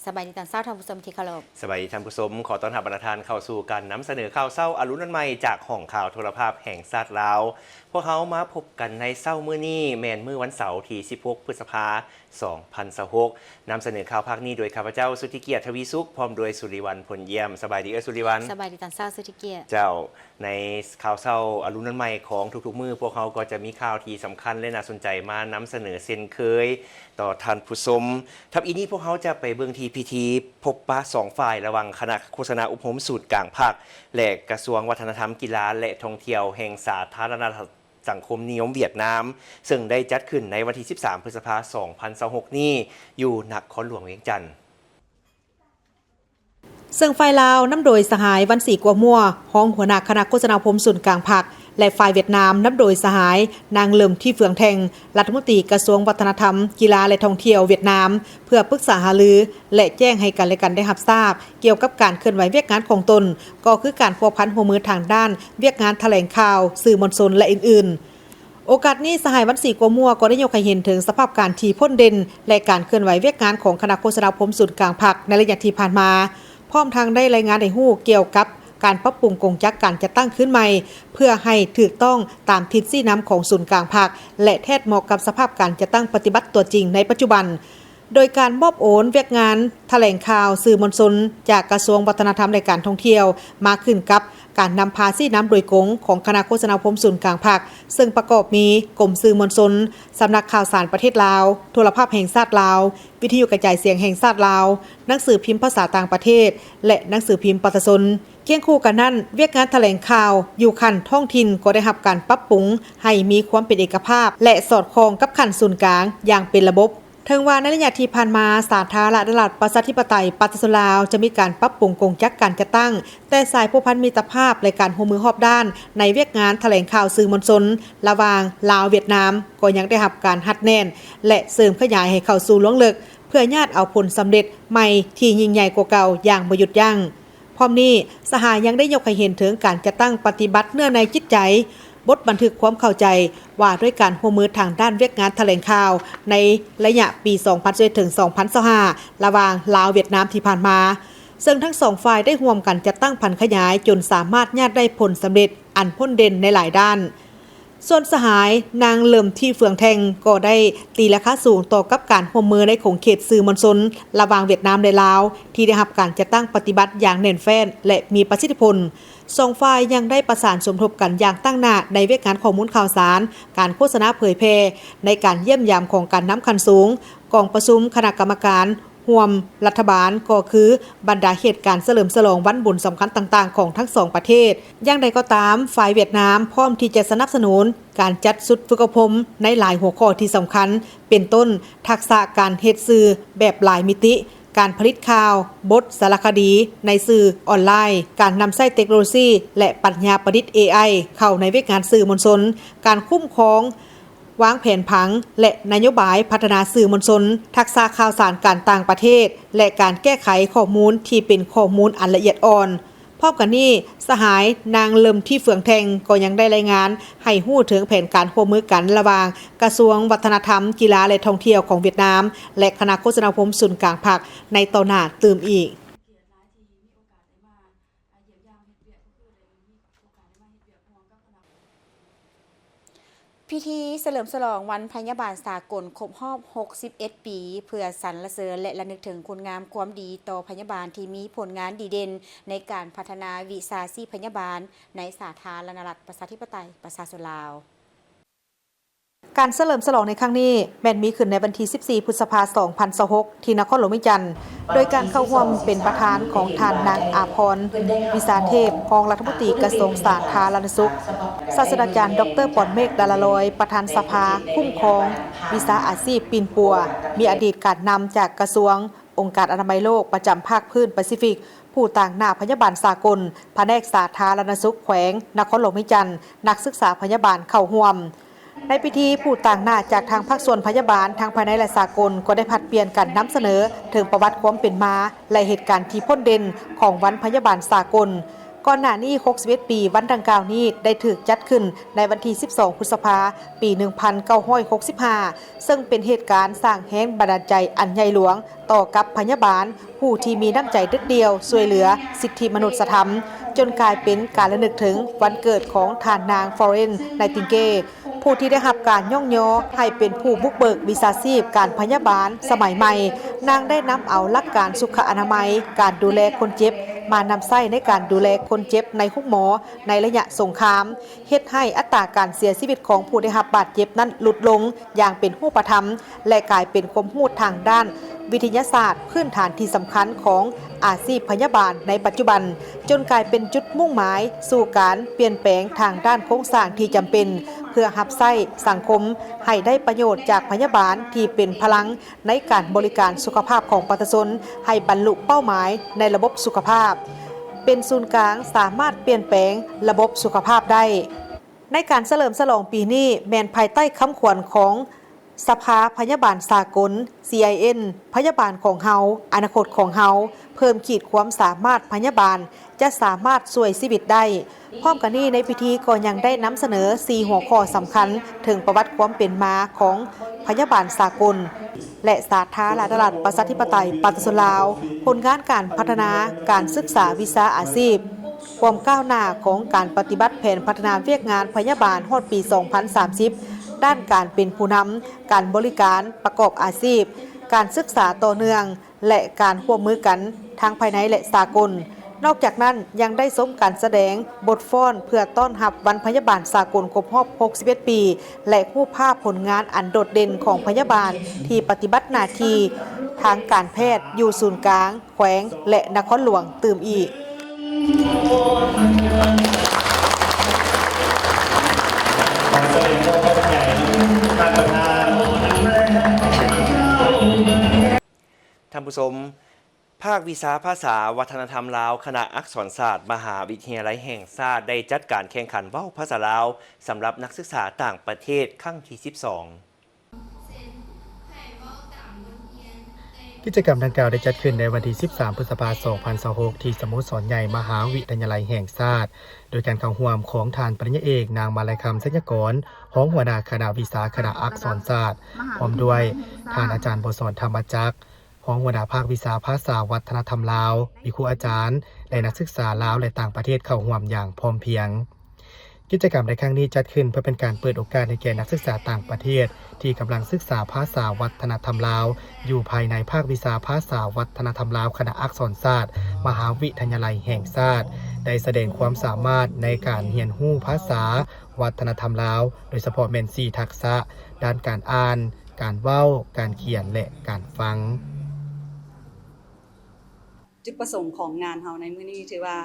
ສະບາຍດີຕອນເຊົ້າທ່ານຜູ້ຊົມທີ່ເຄົາລົບ. ສະບາຍດີທ່ານຜູ້ຊົມ, ຂໍຕ້ອນຮັບບັນດາທ່ານເຂົ້າສູ່ການນຳສະເໜີຂ່າວເຊົ້າອາລຸນນວນໃໝ່ຈາກຫ້ອງຂ່າວໂທລະພາບແຫ່ງຊາດລາວ. ພວກເຮົາມາພົບກັນໃນເຊົ້າມື້ນີ້ ແມ່ນມື້ວັນເສົາທີສິບຫົກ ພຶດສະພາ ສອງພັນຊາວຫົກ. ນຳສະເໜີຂ່າວພາກນີ້ໂດຍຂ້າພະເຈົ້າ ສຸດທິກຽດ ທະວີສຸກ ພ້ອມດ້ວຍ ສຸລິວັນ ພົນຢ້ຽມ. ສະບາຍດີເອື້ອຍສຸລິວັນ. ສະບາຍດີຕອນເຊົ້າ ສຸດທິກຽດ. ເຈົ້າ. ໃນຂ່າວເຊົ້າອາລຸນນວນໃໝ່ຂອງທຸກໆມື້, ພວກເຮົາກໍຈະມີຂ່າວທີ່ສຳຄັນ ແລະ ໜ້າສົນໃຈມານຳສະເໜີເຊັ່ນເຄີຍຕໍ່ທ່ານຜູ້ຊົມ. ທັບອີນີ້ພວກເຮົາຈະໄປເບິ່ງທີ່ພິທີພົບປະສອງຝ່າຍ ລະຫວ່າງຄະນະໂຄສະນາອົບຮົມສູນກາງພັກ ແລະ ກະຊວງວັດທະນະທຳ, ກິລາ ແລະ ທ່ອງທ່ຽວແຫ່ງສາທາລະນະລັດສັງຄົມນິຍົມຫວຽດນາມ, ເຊິ່ງໄດ້ຈັດຂຶ້ນໃນວັນທີສິບສາມ ພຶດສະພາ ສອງພັນຊາວຫົກນີ້ ຢູ່ນະຄອນຫຼວງວຽງຈັນ. ເຊິ່ງຝ່າຍລາວນຳໂດຍສະຫາຍ ວັນສີ ກົວມົວ ຮອງຫົວໜ້າຄະນະໂຄສະນາອົບຮົມສູນກາງພັກ ແລະ ຝ່າຍຫວຽດນາມນຳໂດຍສະຫາຍ ນາງ ເຫຼີມ ທີເຟືອງແທງ ລັດຖະມົນຕີກະຊວງວັດທະນະທຳ, ກິລາ ແລະ ທ່ອງທ່ຽວຫວຽດນາມ ເພື່ອປຶກສາຫາລື ແລະ ແຈ້ງໃຫ້ກັນ ແລະ ກັນໄດ້ຮັບຊາບກ່ຽວກັບການເຄື່ອນໄຫວວຽກງານຂອງຕົນ, ກໍຄືການພົວພັນຮ່ວມມືທາງດ້ານວຽກງານຖະແຫຼງຂ່າວ, ສື່ມວນຊົນ ແລະ ອື່ນໆ. ໂອກາດນີ້ ສະຫາຍ ວັນສີ ກົວມົວ ກໍໄດ້ຍົກໃຫ້ເຫັນເຖິງສະພາບການທີ່ພົ້ນເດັ່ນ ແລະ ການເຄື່ອນໄຫວວຽກງານຂອງຄະນະໂຄສະນາອົບຮົມສູນກາງພັກໃນໄລຍະທີ່ຜ່ານມາ, ພ້ອມທັງໄດ້ລາຍງານໃຫ້ຮູ້ກ່ຽວກັບການປັບປຸງກົງຈັກການຈັດຕັ້ງຄືນໃໝ່ ເພື່ອໃຫ້ຖືກຕ້ອງຕາມທິດຊີ້ນຳຂອງສູນກາງພັກ ແລະ ແທດເໝາະກັບສະພາບການຈັດຕັ້ງປະຕິບັດຕົວຈິງໃນປັດຈຸບັນ. ໂດຍການມອບໂອນວຽກງານຖະແຫຼງຂ່າວ, ສື່ມວນຊົນ ຈາກກະຊວງວັດທະນະທຳ ແລະ ການທ່ອງທ່ຽວ ມາຂຶ້ນກັບການນຳພາຊີ້ນຳໂດຍກົງຂອງຄະນະໂຄສະນາອົບຮົມສູນກາງພັກ, ເຊິ່ງປະກອບມີ ກົມສື່ມວນຊົນ, ສຳນັກຂ່າວສານປະເທດລາວ, ໂທລະພາບແຫ່ງຊາດລາວ, ວິທະຍຸກະຈາຍສຽງແຫ່ງຊາດລາວ, ໜັງສືພິມພາສາຕ່າງປະເທດ ແລະ ໜັງສືພິມປະຊາຊົນ. ຄຽງຄູ່ກັນນັ້ນ, ວຽກງານຖະແຫຼງຂ່າວຢູ່ຂັ້ນທ້ອງຖິ່ນກໍໄດ້ຮັບການປັບປຸງໃຫ້ມີຄວາມເປັນເອກະພາບ ແລະ ສອດຄ່ອງກັບຂັ້ນສູນກາງຢ່າງເປັນລະບົບ. ເຖິງວ່າໃນໄລຍະທີ່ຜ່ານມາ, ສາທາລະນະລັດປະຊາທິປະໄຕປະຊາຊົນລາວຈະມີການປັບປຸງກົງຈັກການຈັດຕັ້ງ, ແຕ່ສາຍພົວພັນມິດຕະພາບ ແລະ ການຮ່ວມມືຮອບດ້ານໃນວຽກງານຖະແຫຼງຂ່າວສື່ມວນຊົນລະຫວ່າງລາວ-ຫວຽດນາມ ກໍຍັງໄດ້ຮັບການຮັດແໜ້ນ ແລະ ເສີມຂະຫຍາຍໃຫ້ເຂົ້າສູ່ລວງເລິກ ເພື່ອຍາດເອົາຜົນສຳເລັດໃໝ່ທີ່ຍິ່ງໃຫຍ່ກວ່າເກົ່າຢ່າງບໍ່ຢຸດຢັ້ງ. ພ້ອມນີ້, ສະຫາຍຍັງໄດ້ຍົກໃຫ້ເຫັນເຖິງການຈັດຕັ້ງປະຕິບັດເນື້ອໃນຈິດໃຈ, ບົດບັນທຶກຄວາມເຂົ້າໃຈວ່າດ້ວຍການຮ່ວມມືທາງດ້ານວຽກງານຖະແຫຼງຂ່າວໃນໄລຍະປີສອງພັນຊາວເອັດ ເຖິງ ສອງພັນຊາວຫ້າ ລະຫວ່າງລາວ-ຫວຽດນາມທີ່ຜ່ານມາ, ເຊິ່ງທັງສອງຝ່າຍໄດ້ຮ່ວມກັນຈັດຕັ້ງຜັນຂະຫຍາຍຈົນສາມາດຍາດໄດ້ຜົນສຳເລັດອັນພົ້ນເດັ່ນໃນຫຼາຍດ້ານ. ສ່ວນສະຫາຍ ນາງ ເຫຼີມ ທີເຟືອງແທງ ກໍໄດ້ຕີລາຄາສູງຕໍ່ກັບການຮ່ວມມືໃນຂົງເຂດສື່ມວນຊົນລະຫວ່າງຫວຽດນາມ ແລະ ລາວ ທີ່ໄດ້ຮັບການຈັດຕັ້ງປະຕິບັດຢ່າງແໜ້ນແຟ້ນ ແລະ ມີປະສິດທິຜົນ. ສອງຝ່າຍຍັງໄດ້ປະສານສົມທົບກັນຢ່າງຕັ້ງໜ້າໃນວຽກງານຂໍ້ມູນຂ່າວສານ, ການໂຄສະນາເຜີຍແຜ່, ໃນການຢ້ຽມຢາມຂອງການນຳຂັ້ນສູງ, ກອງປະຊຸມຄະນະກຳມະການ ຮ່ວມລັດຖະບານ ກໍຄືບັນດາເຫດການສະເຫຼີມສະຫຼອງວັນບຸນສຳຄັນຕ່າງໆຂອງທັງສອງປະເທດ. ຢ່າງໃດກໍຕາມ, ຝ່າຍຫວຽດນາມພ້ອມທີ່ຈະສະໜັບສະໜູນການຈັດຊຸດຝຶກອົບຮົມໃນຫຼາຍຫົວຂໍ້ທີ່ສຳຄັນ, ເປັນຕົ້ນ ທັກສະການເຮັດສື່ແບບຫຼາຍມິຕິ, ການຜະລິດຂ່າວ, ບົດ, ສາລະຄະດີໃນສື່ອອນລາຍ, ການນຳໃຊ້ເຕັກໂນໂລຊີ ແລະ ປັນຍາປະດິດ ເອໄອ ເຂົ້າໃນວຽກງານສື່ມວນຊົນ, ການຄຸ້ມຄອງ ວາງແຜນຜັງ ແລະ ນະໂຍບາຍພັດທະນາສື່ມວນຊົນ, ທັກສະຂ່າວສານການຕ່າງປະເທດ ແລະ ການແກ້ໄຂຂໍ້ມູນທີ່ເປັນຂໍ້ມູນອັນລະອຽດອ່ອນ. ພ້ອມກັນນີ້, ສະຫາຍ ນາງ ເຫຼີມ ທີເຟືອງແທງ ກໍຍັງໄດ້ລາຍງານໃຫ້ຮູ້ເຖິງແຜນການຮ່ວມມືກັນລະຫວ່າງກະຊວງວັດທະນະທຳ, ກິລາ ແລະ ທ່ອງທ່ຽວຂອງຫວຽດນາມ ແລະ ຄະນະໂຄສະນາອົບຮົມສູນກາງພັກໃນຕໍ່ໜ້າຕື່ມອີກ. ພິທີສະເຫຼີມສະຫຼອງວັນພະຍາບານສາກົນຄົບຮອບຫົກສິບເອັດປີ ເພື່ອສັນລະເສີນ ແລະ ລະນຶກເຖິງຄຸນງາມຄວາມດີຕໍ່ພະຍາບານທີ່ມີຜົນງານດີເດັ່ນໃນການພັດທະນາວິຊາຊີບພະຍາບານໃນສາທາລະນະລັດປະຊາທິປະໄຕປະຊາຊົນລາວ. ການສະເຫຼີມສະຫຼອງໃນຄັ້ງນີ້ ແມ່ນມີຂຶ້ນໃນວັນທີສິບສີ່ ພຶດສະພາ ສອງພັນຊາວຫົກ ທີ່ນະຄອນຫຼວງວຽງຈັນ ໂດຍການເຂົ້າຮ່ວມເປັນປະທານຂອງທ່ານນາງ ອາພອນ ວິຊາເທບ ຮອງລັດຖະມົນຕີກະຊວງສາທາລະນະສຸກ, ສາດສະດາຈານ ດອກເຕີ ປອນເມກ ດາລາລອຍ ປະທານສະພາຄຸ້ມຄອງວິຊາອາຊີບປິ່ນປົວ, ມີອະດີດການນຳຈາກກະຊວງ, ອົງການອະນາໄມໂລກປະຈຳພາກພື້ນປາຊີຟິກ, ຜູ້ຕາງໜ້າພະຍາບານສາກົນ, ພະແນກສາທາລະນະສຸກແຂວງນະຄອນຫຼວງວຽງຈັນ, ນັກສຶກສາພະຍາບານເຂົ້າຮ່ວມ. ໃນພິທີ, ຜູ້ຕາງໜ້າຈາກທາງພາກສ່ວນພະຍາບານທັງພາຍໃນ ແລະ ສາກົນ ກໍໄດ້ຜັດປ່ຽນກັນນຳສະເໜີເຖິງປະຫວັດຄວາມເປັນມາ ແລະ ເຫດການທີ່ພົ້ນເດັ່ນຂອງວັນພະຍາບານສາກົນ. ກ່ອນໜ້ານີ້ ຫົກສິບເອັດປີ ວັນດັ່ງກ່າວນີ້ໄດ້ຖືກຈັດຂຶ້ນໃນວັນທີ ສິບສອງ ພຶດສະພາ ປີ ໜຶ່ງພັນເກົ້າຮ້ອຍຫົກສິບຫ້າ ເຊິ່ງເປັນເຫດການສ້າງແຮງບັນດານໃຈອັນໃຫຍ່ຫຼວງຕໍ່ກັບພະຍາບານ ຜູ້ທີ່ມີນ້ຳໃຈເດັດດ່ຽວຊ່ວຍເຫຼືອສິດທິມະນຸດສະທຳ ຈົນກາຍເປັນການລະນຶກເຖິງວັນເກີດຂອງທ່ານນາງ Florence Nightingale ຜູ້ທີ່ໄດ້ຮັບການຍ້ອງຍໍໃຫ້ເປັນຜູ້ບຸກເບີກວິຊາຊີບການພະຍາບານສະໄໝໃໝ່. ນາງໄດ້ນຳເອົາຫຼັກການສຸຂະອະນາໄມ, ການດູແລຄົນເຈັບ ມານຳໃຊ້ໃນການດູແລຄົນເຈັບໃນໂຮງໝໍໃນໄລຍະສົງຄາມ, ເຮັດໃຫ້ອັດຕາການເສຍຊີວິດຂອງຜູ້ໄດ້ຮັບບາດເຈັບນັ້ນຫຼຸດລົງຢ່າງເປັນຮູບປະທຳ ແລະ ກາຍເປັນຄວາມຮູ້ທາງດ້ານວິທະຍາສາດພື້ນຖານທີ່ສຳຄັນຂອງອາຊີບພະຍາບານໃນປັດຈຸບັນ, ຈົນກາຍເປັນຈຸດມຸ່ງໝາຍສູ່ການປ່ຽນແປງທາງດ້ານໂຄງສ້າງທີ່ຈຳເປັນ ເພື່ອຮັບໃຊ້ສັງຄົມໃຫ້ໄດ້ປະໂຫຍດຈາກພະຍາບານທີ່ເປັນພະລັງໃນການບໍລິການສຸຂະພາບຂອງປະຊາຊົນ ໃຫ້ບັນລຸເປົ້າໝາຍໃນລະບົບສຸຂະພາບ ເປັນສູນກາງສາມາດປ່ຽນແປງລະບົບສຸຂະພາບໄດ້. ໃນການສະເຫຼີມສະຫຼອງປີນີ້ ແມ່ນພາຍໃຕ້ຄຳຂວັນຂອງສະພາພະຍາບານສາກົນ CIN ພະຍາບານຂອງເຮົາ, ອະນາຄົດຂອງເຮົາ, ເພີ່ມຂີດຄວາມສາມາດພະຍາບານຈະສາມາດຊ່ວຍຊີວິດໄດ້. ພ້ອມກັນນີ້ ໃນພິທີກໍຍັງໄດ້ນຳສະເໜີສີ່ຫົວຂໍ້ສຳຄັນເຖິງປະຫວັດຄວາມເປັນມາຂອງພະຍາບານສາກົນ ແລະ ສາທາລະນະລັດ ປະຊາທິປະໄຕ ປະຊາຊົນລາວ, ຜົນງານການພັດທະນາການສຶກສາວິຊາອາຊີບ, ຄວາມກ້າວໜ້າຂອງການປະຕິບັດແຜນພັດທະນາວຽກງານພະຍາບານຮອດປີສອງພັນສາມສິບ, ດ້ານການເປັນຜູ້ນຳ, ການບໍລິການປະກອບອາຊີບ, ການສຶກສາຕໍ່ເນື່ອງ ແລະ ການຮ່ວມມືກັນທັງພາຍໃນ ແລະ ສາກົນ. ນອກຈາກນັ້ນ ຍັງໄດ້ຊົມການສະແດງບົດຟ້ອນເພື່ອຕ້ອນຮັບວັນພະຍາບານສາກົນຄົບຮອບຫົກສິບເອັດປີ ແລະ ຮູບພາບຜົນງານອັນໂດດເດັ່ນຂອງພະຍາບານທີ່ປະຕິບັດໜ້າທີ່ທາງການແພດຢູ່ສູນກາງ, ແຂວງ ແລະ ນະຄອນຫຼວງຕື່ມອີກ. ທ່ານຜູ້ຊົມ, ພາກວິຊາພາສາວັດທະນະທຳລາວ ຄະນະອັກສອນສາດ ມະຫາວິທະຍາໄລແຫ່ງຊາດ ໄດ້ຈັດການແຂ່ງຂັນເວົ້າພາສາລາວ ສຳລັບນັກສຶກສາຕ່າງປະເທດຄັ້ງທີສິບສອງ. ກິດຈະກຳດັ່ງກ່າວໄດ້ຈັດຂຶ້ນໃນວັນທີສິບສາມ ພຶດສະພາ ສອງພັນຊາວຫົກ ທີ່ສະໂມສອນໃຫຍ່ມະຫາວິທະຍາໄລແຫ່ງຊາດ ໂດຍການເຂົ້າຮ່ວມຂອງທ່ານປະລິນຍາເອກ ນາງມາໄລຄຳ ໄຊຍະກອນ ຮອງຫົວໜ້າຄະນະວິຊາຄະນະອັກສອນສາດ, ພ້ອມດ້ວຍທ່ານອາຈານ ບົວສອນ ທຳມະຈັກ ຮອງຫົວໜ້າພາກວິຊາພາສາວັດທະນະທຳລາວ, ມີຄູອາຈານ ແລະ ນັກສຶກສາລາວ ແລະ ຕ່າງປະເທດເຂົ້າຮ່ວມຢ່າງພ້ອມພຽງ. ກິດຈະກຳໃນຄັ້ງນີ້ຈັດຂຶ້ນເພື່ອເປັນການເປີດໂອກາດໃຫ້ແກ່ນັກສຶກສາຕ່າງປະເທດທີ່ກຳລັງສຶກສາພາສາວັດທະນະທຳລາວ ຢູ່ພາຍໃນພາກວິຊາພາສາວັດທະນະທຳລາວ ຄະນະອັກສອນສາດ ມະຫາວິທະຍາໄລແຫ່ງຊາດ ໄດ້ສະແດງຄວາມສາມາດໃນການຮຽນຮູ້ພາສາວັດທະນະທຳລາວ, ໂດຍສະເພາະແມ່ນສີ່ທັກສະ ດ້ານການອ່ານ, ການເວົ້າ, ການຂຽນ ແລະ ການຟັງ. ຈຸດປະສົງຂອງງານເຮົາໃນມື້ນີ້ຖືວ່າ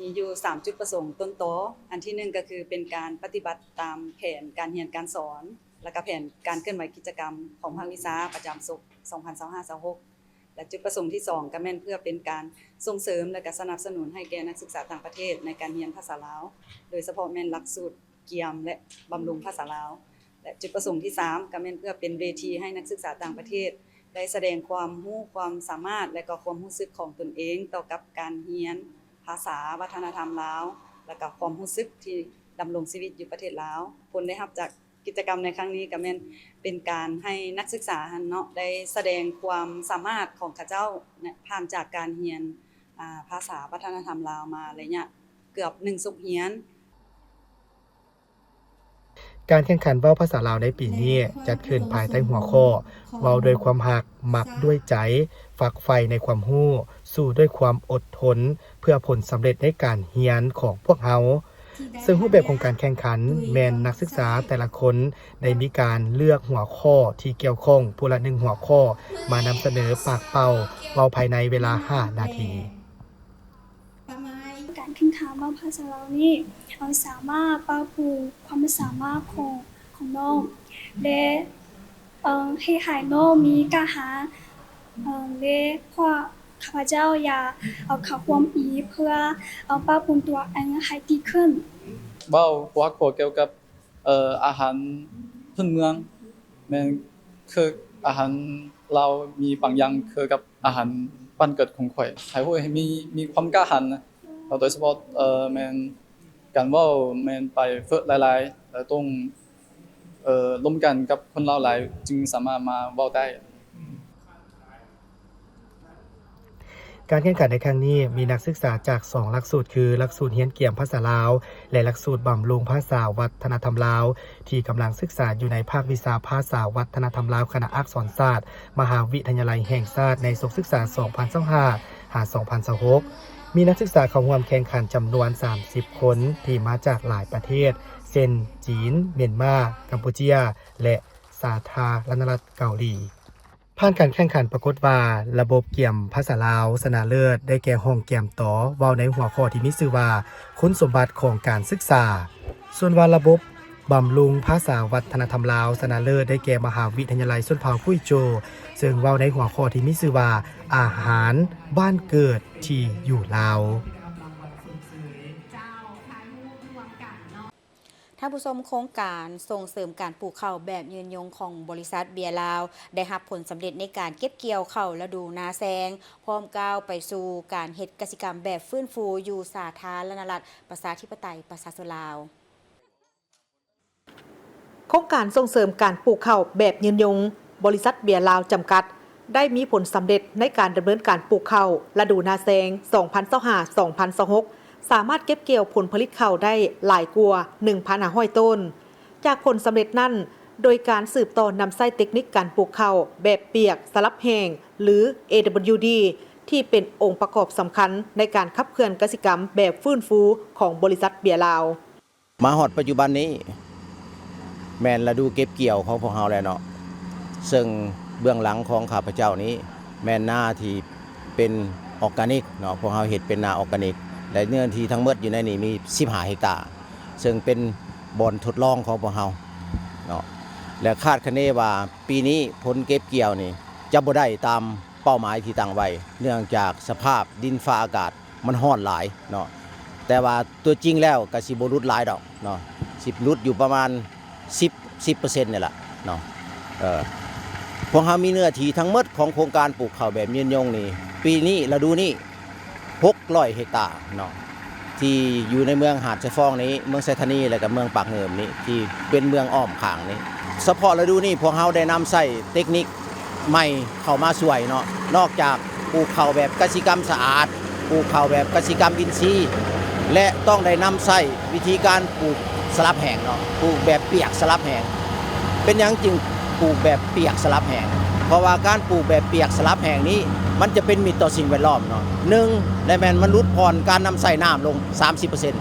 ມີຢູ່ສາມຈຸດປະສົງຕົ້ນຕໍ. ອັນທີໜຶ່ງກໍຄືເປັນການປະຕິບັດຕາມແຜນການຮຽນການສອນ ແລະ ກະແຜນການເຄື່ອນໄຫວກິດຈະກຳຂອງພາກວິຊາປະຈຳສົກ ສອງພັນຊາວຫ້າ ຊາວຫົກ ແລະ ຈຸດປະສົງທີສອງກໍແມ່ນເພື່ອເປັນການສົ່ງເສີມ ແລະ ກະສະໜັບສະໜູນໃຫ້ແກ່ນັກສຶກສາຕ່າງປະເທດໃນການຮຽນພາສາລາວ ໂດຍສະເພາະແມ່ນຫຼັກສູດກຽມ ແລະ ບຳລຸງພາສາລາວ ແລະ ຈຸດປະສົງທີສາມກໍແມ່ນເພື່ອເປັນເວທີໃຫ້ນັກສຶກສາຕ່າງປະເທດ ໄດ້ສະແດງຄວາມຮູ້ຄວາມສາມາດ ແລະ ກໍຄວາມຮູ້ສຶກຂອງຕົນເອງຕໍ່ກັບການຮຽນພາສາວັດທະນະທຳລາວ ແລະ ກໍຄວາມຮູ້ສຶກທີ່ດຳລົງຊີວິດຢູ່ປະເທດລາວ. ຜົນໄດ້ຮັບຈາກກິດຈະກຳໃນຄັ້ງນີ້ກໍແມ່ນເປັນການໃຫ້ນັກສຶກສາຫັ້ນເນາະ ໄດ້ສະແດງຄວາມສາມາດຂອງເຂົາເຈົ້າ ແລະ ຜ່ານຈາກການຮຽນ ອາ ພາສາວັດທະນະທຳລາວມາໄລຍະເກືອບໜຶ່ງສົກຮຽນ. ການແຂ່ງຂັນເວົ້າພາສາລາວໃນປີນີ້ຈັດຂຶ້ນພາຍໃຕ້ຫົວຂໍ້ ເວົ້າດ້ວຍຄວາມຮັກ, ມັກດ້ວຍໃຈ, ຝັກໃຝ່ໃນຄວາມຮູ້, ສູ້ດ້ວຍຄວາມອົດທົນ ເພື່ອຜົນສຳເລັດໃນການຮຽນຂອງພວກເຮົາ. ເຊິ່ງຮູບແບບຂອງການແຂ່ງຂັນແມ່ນນັກສຶກສາແຕ່ລະຄົນໄດ້ມີການເລືອກຫົວຂໍ້ທີ່ກ່ຽວຂ້ອງຜູ້ລະໜຶ່ງຫົວຂໍ້ ມານຳສະເໜີປາກເປົ່າເວົ້າພາຍໃນເວລາຫ້ານາທີ. ການແຂ່ງຂັນເວົ້າພາສາລາວນີ້ ເຮົາສາມາດປັບປຸງຄວາມສາມາດຂອງ ຂອງນ້ອງ ແລະ ເອີ ເຮັດໃຫ້ນ້ອງມີກ້າຫານ ເອີ ແລະ ພວກຂ້າພະເຈົ້າຢາກເຂົ້າຮ່ວມອີກ ເພື່ອປັບປຸງຕົວເອງໃຫ້ດີຂຶ້ນ. ເວົ້າຫົວຂໍ້ກ່ຽວກັບ ເອີ ອາຫານພື້ນເມືອງ ແມ່ນຄືອາຫານລາວມີບາງຢ່າງຄືກັບອາຫານບ້ານເກີດຂອງຂ້ອຍ ໃຫ້ຮູ້ໃຫ້ມີ ມີຄວາມກ້າຫານນະ. ໂດຍສະເພາະ ເອີ ແມ່ນການເວົ້າແມ່ນໄປເຟີ້ຫຼາຍໆ ແລະ ຕ້ອງ ເອີ ລົມກັນກັບຄົນລາວຫຼາຍ ຈຶ່ງສາມາດມາເວົ້າໄດ້. ການແຂ່ງຂັນໃນຄັ້ງນີ້ ມີນັກສຶກສາຈາກສອງຫຼັກສູດ ຄື ຫຼັກສູດຮຽນກຽມພາສາລາວ ແລະ ຫຼັກສູດບຳລຸງພາສາວັດທະນະທຳລາວ ທີ່ກຳລັງສຶກສາຢູ່ໃນພາກວິຊາພາສາວັດທະນະທຳລາວ ຄະນະອັກສອນສາດ ມະຫາວິທະຍາໄລແຫ່ງຊາດ ໃນສົກສຶກສາສອງພັນຊາວຫ້າ ຫາ ສອງພັນຊາວຫົກ ມີນັກສຶກສາເຂົ້າຮ່ວມແຂ່ງຂັນຈຳນວນສາມສິບຄົນ ທີ່ມາຈາກຫຼາຍປະເທດ ເຊັ່ນ ຈີນ, ມຽນມາ, ກຳປູເຈຍ ແລະ ສາທາລະນະລັດເກົາຫຼີ. ຜ່ານການແຂ່ງຂັນປາກົດວ່າ ລະບົບກຽມພາສາລາວຊະນະເລີດໄດ້ແກ່ຫ້ອງກຽມຕໍ ເວົ້າໃນຫົວຂໍ້ທີ່ມີຊື່ວ່າ ຄຸນສົມບັດຂອງການສຶກສາ. ສ່ວນວ່າລະບົບບຳລຸງພາສາວັດທະນະທຳລາວຊະນະເລີດໄດ້ແກ່ມະຫາວິທະຍາໄລຊົນເຜົ່າກຸຍໂຈ ເຊິ່ງເວົ້າໃນຫົວຂໍ້ທີ່ມີຊື່ວ່າ ອາຫານບ້ານເກີດທີ່ຢູ່ລາວ. ທ່ານຜູ້ຊົມ, ໂຄງການສົ່ງເສີມການປູກເຂົ້າແບບຍືນຍົງຂອງບໍລິສັດເບຍລາວ ໄດ້ຮັບຜົນສຳເລັດໃນການເກັບກ່ຽວເຂົ້າລະດູນາແຊງ, ພ້ອມກ້າວໄປສູ່ການເຮັດກະສິກຳແບບຟື້ນຟູຢູ່ສາທາລະນະລັດ ປະຊາທິປະໄຕ ປະຊາຊົນລາວ. ໂຄງການສົ່ງເສີມການປູກເຂົ້າແບບຍືນຍົງ ບໍລິສັດເບຍລາວຈຳກັດ ໄດ້ມີຜົນສຳເລັດໃນການດຳເນີນການປູກເຂົ້າລະດູນາແຊງ ສອງພັນຊາວຫ້າ ສອງພັນຊາວຫົກ ສາມາດເກັບກ່ຽວຜົນຜະລິດເຂົ້າໄດ້ຫຼາຍກວ່າ ໜຶ່ງພັນຫ້າຮ້ອຍໂຕນ. ຈາກຜົນສຳເລັດນັ້ນ, ໂດຍການສືບຕໍ່ນຳໃຊ້ເຕັກນິກການປູກເຂົ້າແບບປຽກສະຫຼັບແຫ້ງ ຫຼື ເອດັບເບິນຢູດີ ທີ່ເປັນອົງປະກອບສຳຄັນໃນການຂັບເຄື່ອນກະສິກຳແບບຟື້ນຟູຂອງບໍລິສັດເບຍລາວ. ມາຮອດປັດຈຸບັນນີ້ ແມ່ນລະດູເກັບກ່ຽວຂອງພວກເຮົາແລ້ວເນາະ, ເຊິ່ງເບື້ອງຫຼັງຂອງຂ້າພະເຈົ້ານີ້ ແມ່ນນາທີ່ເປັນອອກການິກເນາະ, ພວກເຮົາເຮັດເປັນນາອອກການິກ ແລະ ເນື້ອທີ່ທັງໝົດຢູ່ໃນນີ້ມີສິບຫ້າເຮັກຕາ, ເຊິ່ງເປັນບ່ອນທົດລອງຂອງພວກເຮົາເນາະ ແລະ ຄາດຄະເນວ່າປີນີ້ຜົນເກັບກ່ຽວນີ້ຈະບໍ່ໄດ້ຕາມເປົ້າໝາຍທີ່ຕັ້ງໄວ້ ເນື່ອງຈາກສະພາບດິນຟ້າອາກາດ ມັນຮ້ອນຫຼາຍເນາະ, ແຕ່ວ່າຕົວຈິງແລ້ວກໍຊິບໍ່ຫຼຸດຫຼາຍດອກເນາະ, ຊິຫຼຸດຢູ່ປະມານສິບ ສິບເປີເຊັນນີ້ລະເນາະ. ເອີ ພວກເຮົາມີເນື້ອທີ່ທັງໝົດຂອງໂຄງການປູກເຂົ້າແບບຍືນຍົງນີ້ ປີນີ້ ລະດູນີ້ ຫົກຮ້ອຍເຮັກຕາເນາະ ທີ່ຢູ່ໃນເມືອງຫາດຊາຍຟອງນີ້, ເມືອງໄຊທານີ ແລະກໍເມືອງປາກງື່ມນີ້ ທີ່ເປັນເມືອງອ້ອມຂ້າງນີ້. ສະເພາະລະດູນີ້ ພວກເຮົາໄດ້ນຳໃຊ້ເຕັກນິກ ໃໝ່ເຂົ້າມາຊ່ວຍເນາະ, ນອກຈາກປູກເຂົ້າແບບກະສິກຳສະອາດ, ປູກເຂົ້າແບບກະສິກຳອິນຊີ ແລະ ຕ້ອງໄດ້ນຳໃຊ້ວິທີການປູກສະຫຼັບແຫ້ງເນາະ, ປູກແບບປຽກສະຫຼັບແຫ້ງ. ເປັນຫຍັງຈຶ່ງປູກແບບປຽກສະຫຼັບແຫ້ງ? ເພາະວ່າການປູກແບບປຽກສະຫຼັບແຫ້ງນີ້ ມັນຈະເປັນມິດຕໍ່ສິ່ງແວດລ້ອມເນາະ. ໜຶ່ງ ແລະແມ່ນມັນຫຼຸດຜ່ອນການນຳໃຊ້ນ້ຳລົງສາມສິບເປີເຊັນ.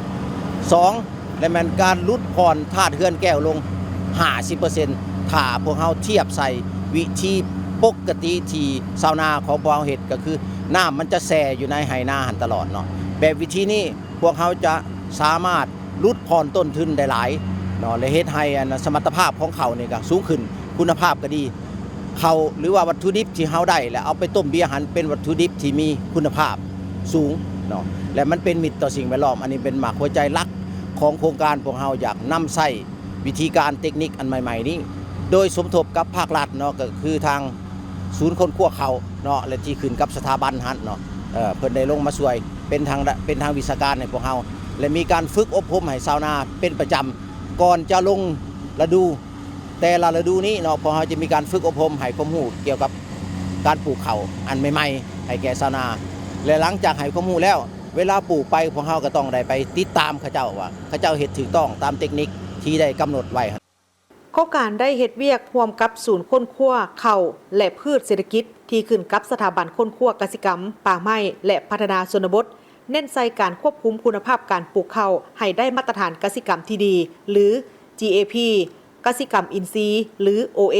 ສອງ ແລະແມ່ນການຫຼຸດຜ່ອນທາດເຮືອນແກ້ວລົງຫ້າສິບເປີເຊັນ ຖ້າພວກເຮົາທຽບໃສ່ວິທີປົກກະຕິທີ່ຊາວນາຂອງພວກເຮົາເຮັດ ກໍຄືນ້ຳມັນຈະແຊ່ຢູ່ໃນໄຮ່ນາຫັ້ນຕະຫຼອດເນາະ. ແບບວິທີນີ້ພວກເຮົາຈະສາມາດຫຼຸດຜ່ອນຕົ້ນທຶນໄດ້ຫຼາຍເນາະ ແລະເຮັດໃຫ້ອັນສະມັດຕະພາບຂອງເຂົ້ານີ້ກໍສູງຂຶ້ນ, ຄຸນນະພາບກໍດີ. ເຂົ້າ ຫຼືວ່າວັດຖຸດິບທີ່ເຮົາໄດ້ ແລ້ວເອົາໄປຕົ້ມເບຍຫັ້ນ ເປັນວັດຖຸດິບທີ່ມີຄຸນນະພາບສູງເນາະ ແລະມັນເປັນມິດຕໍ່ສິ່ງແວດລ້ອມ. ອັນນີ້ເປັນໝາກຫົວໃຈຫຼັກຂອງໂຄງການພວກເຮົາ ຢາກນຳໃຊ້ວິທີການເຕັກນິກອັນໃໝ່ໆນີ້ ໂດຍສົມທົບກັບພາກລັດເນາະ ກໍຄືທາງສູນຄົ້ນຄວ້າເຂົ້າເນາະ ແລະທີ່ຂຶ້ນກັບສະຖາບັນຫັ້ນເນາະ, ເອີ ເພິ່ນໄດ້ລົງມາຊ່ວຍເປັນທາງ ເປັນທາງວິຊາການໃຫ້ພວກເຮົາ ແລະມີການຝຶກອົບຮົມໃຫ້ຊາວນາເປັນປະຈຳ ກ່ອນຈະລົງລະດູ ແຕ່ລະລະດູນີ້ເນາະ ພວກເຮົາຈະມີການຝຶກອົບຮົມໃຫ້ຄວາມຮູ້ກ່ຽວກັບການປູກເຂົ້າອັນໃໝ່ໆໃຫ້ແກ່ຊາວນາ ແລະ ຫຼັງຈາກໃຫ້ຄວາມຮູ້ແລ້ວ ເວລາປູກໄປ ພວກເຮົາກໍຕ້ອງໄດ້ໄປຕິດຕາມເຂົາເຈົ້າວ່າ ເຂົາເຈົ້າເຮັດຖືກຕ້ອງຕາມເຕັກນິກທີ່ໄດ້ກຳນົດໄວ້ຫັ້ນ. ໂຄງການໄດ້ເຮັດວຽກຮ່ວມກັບສູນຄົ້ນຄວ້າເຂົ້າ ແລະ ພືດເສດຖະກິດ ທີ່ຂຶ້ນກັບສະຖາບັນຄົ້ນຄວ້າກະສິກຳ, ປ່າໄມ້ ແລະ ພັດທະນາຊົນນະບົດ ເນັ້ນໃສ່ການຄວບຄຸມຄຸນນະພາບການປູກເຂົ້າໃຫ້ໄດ້ມາດຕະຖານກະສິກຳທີ່ດີ ຫຼື ຈີເອພີ ກະສິກຳອິນຊີ ຫຼື ໂອເອ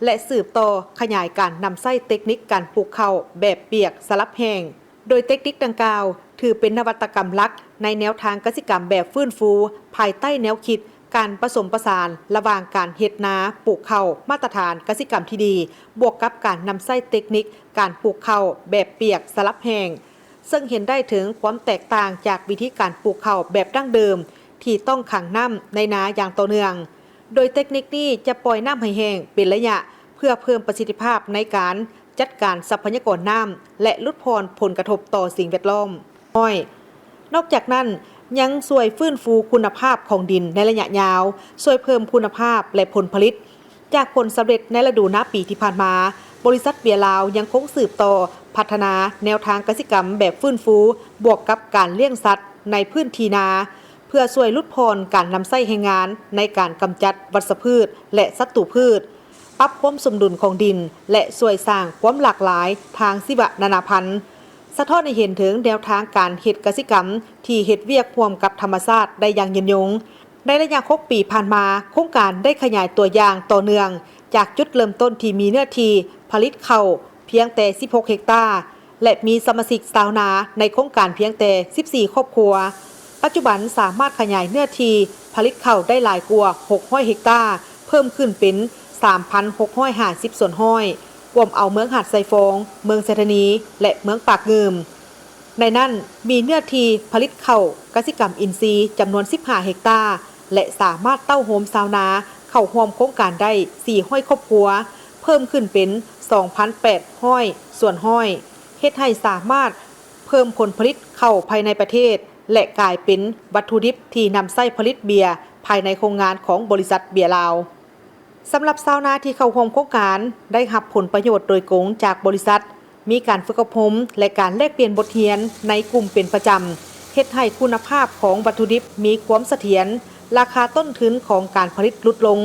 ແລະ ສືບຕໍ່ຂະຫຍາຍການນຳໃຊ້ເຕັກນິກການປູກເຂົ້າແບບປຽກສະຫຼັບແຫ້ງ, ໂດຍເຕັກນິກດັ່ງກ່າວ ຖືເປັນນະວັດຕະກຳຫຼັກໃນແນວທາງກະສິກຳແບບຟື້ນຟູ ພາຍໃຕ້ແນວຄິດການປະສົມປະສານລະຫວ່າງການເຮັດນາປູກເຂົ້າມາດຕະຖານກະສິກຳທີ່ດີ ບວກກັບການນຳໃຊ້ເຕັກນິກການປູກເຂົ້າແບບປຽກສະຫຼັບແຫ້ງ. ເຊິ່ງເຫັນໄດ້ເຖິງຄວາມແຕກຕ່າງຈາກວິທີການປູກເຂົ້າແບບດັ້ງເດີມ ທີ່ຕ້ອງຂັງນ້ຳໃນນາຢ່າງຕໍ່ເນື່ອງ, ໂດຍເຕັກນິກນີ້ຈະປ່ອຍນ້ຳໃຫ້ແຫ້ງເປັນໄລຍະ ເພື່ອເພີ່ມປະສິດທິພາບໃນການຈັດການຊັບພະຍາກອນນ້ຳ ແລະ ຫຼຸດຜ່ອນຜົນກະທົບຕໍ່ສິ່ງແວດລ້ອມ. ນ້ອຍ ນອກຈາກນັ້ນ ຍັງຊ່ວຍຟື້ນຟູຄຸນນະພາບຂອງດິນໃນໄລຍະຍາວ, ຊ່ວຍເພີ່ມຄຸນນະພາບ ແລະ ຜົນຜະລິດ. ຈາກຜົນສຳເລັດໃນລະດູນາປີທີ່ຜ່ານມາ, ບໍລິສັດເບຍລາວຍັງຄົງສືບຕໍ່ພັດທະນາແນວທາງກະສິກຳແບບຟື້ນຟູ ບວກກັບການລ້ຽງສັດໃນພື້ນທີ່ນາ ເພື່ອຊ່ວຍຫຼຸດຜ່ອນການນຳໃຊ້ແຮງງານໃນການກຳຈັດວັດຊະພືດ ແລະ ສັດຕູພືດ, ປັບຄວາມສົມດຸນຂອງດິນ ແລະ ຊ່ວຍສ້າງຄວາມຫຼາກຫຼາຍທາງຊີວະນານາພັນ, ສະທ້ອນໃຫ້ເຫັນເຖິງແນວທາງການເຮັດກະສິກຳທີ່ເຮັດວຽກຮ່ວມກັບທຳມະຊາດໄດ້ຢ່າງຍືນຍົງ. ໃນໄລຍະຫົກປີຜ່ານມາ, ໂຄງການໄດ້ຂະຫຍາຍຕົວຢ່າງຕໍ່ເນື່ອງ ຈາກຈຸດເລີ່ມຕົ້ນທີ່ມີເນື້ອທີ່ຜະລິດເຂົ້າພຽງແຕ່ສິບຫົກເຮັກຕາ ແລະ ມີສະມາຊິກຊາວນາໃນໂຄງການພຽງແຕ່ສິບສີ່ຄອບຄົວ. ປັດຈຸບັນສາມາດຂະຫຍາຍເນື້ອທີ່ຜະລິດເຂົ້າໄດ້ຫຼາຍກວ່າຫົກຮ້ອຍເຮັກຕາ, ເພີ່ມຂຶ້ນເປັນສາມພັນຫົກຮ້ອຍຫ້າສິບສ່ວນຮ້ອຍ, ກວມເອົາເມືອງຫາດຊາຍຟອງ, ເມືອງໄຊທານີ ແລະ ເມືອງປາກງື່ມ. ໃນນັ້ນ ມີເນື້ອທີ່ຜະລິດເຂົ້າກະສິກຳອິນຊີຈຳນວນສິບຫ້າເຮັກຕາ ແລະ ສາມາດເຕົ້າໂຮມຊາວນາເຂົ້າຮ່ວມໂຄງການໄດ້ສີ່ຮ້ອຍຄອບຄົວ, ເພີ່ມຂຶ້ນເປັນສອງພັນແປດຮ້ອຍສ່ວນຮ້ອຍ, ເຮັດໃຫ້ສາມາດເພີ່ມຜົນຜະລິດເຂົ້າພາຍໃນປະເທດ ແລະ ກາຍເປັນວັດຖຸດິບທີ່ນຳໃຊ້ຜະລິດເບຍພາຍໃນໂຮງງານຂອງບໍລິສັດເບຍລາວ. ສຳລັບຊາວນາທີ່ເຂົ້າຮ່ວມໂຄງການໄດ້ຮັບຜົນປະໂຫຍດໂດຍກົງຈາກບໍລິສັດ, ມີການຝຶກອົບຮົມ ແລະ ການແລກປ່ຽນບົດຮຽນໃນກຸ່ມເປັນປະຈຳ, ເຮັດໃຫ້ຄຸນນະພາບຂອງວັດຖຸດິບມີຄວາມສະຖຽນ, ລາຄາຕົ້ນທຶນຂອງການຜະລິດຫຼຸດລົງ,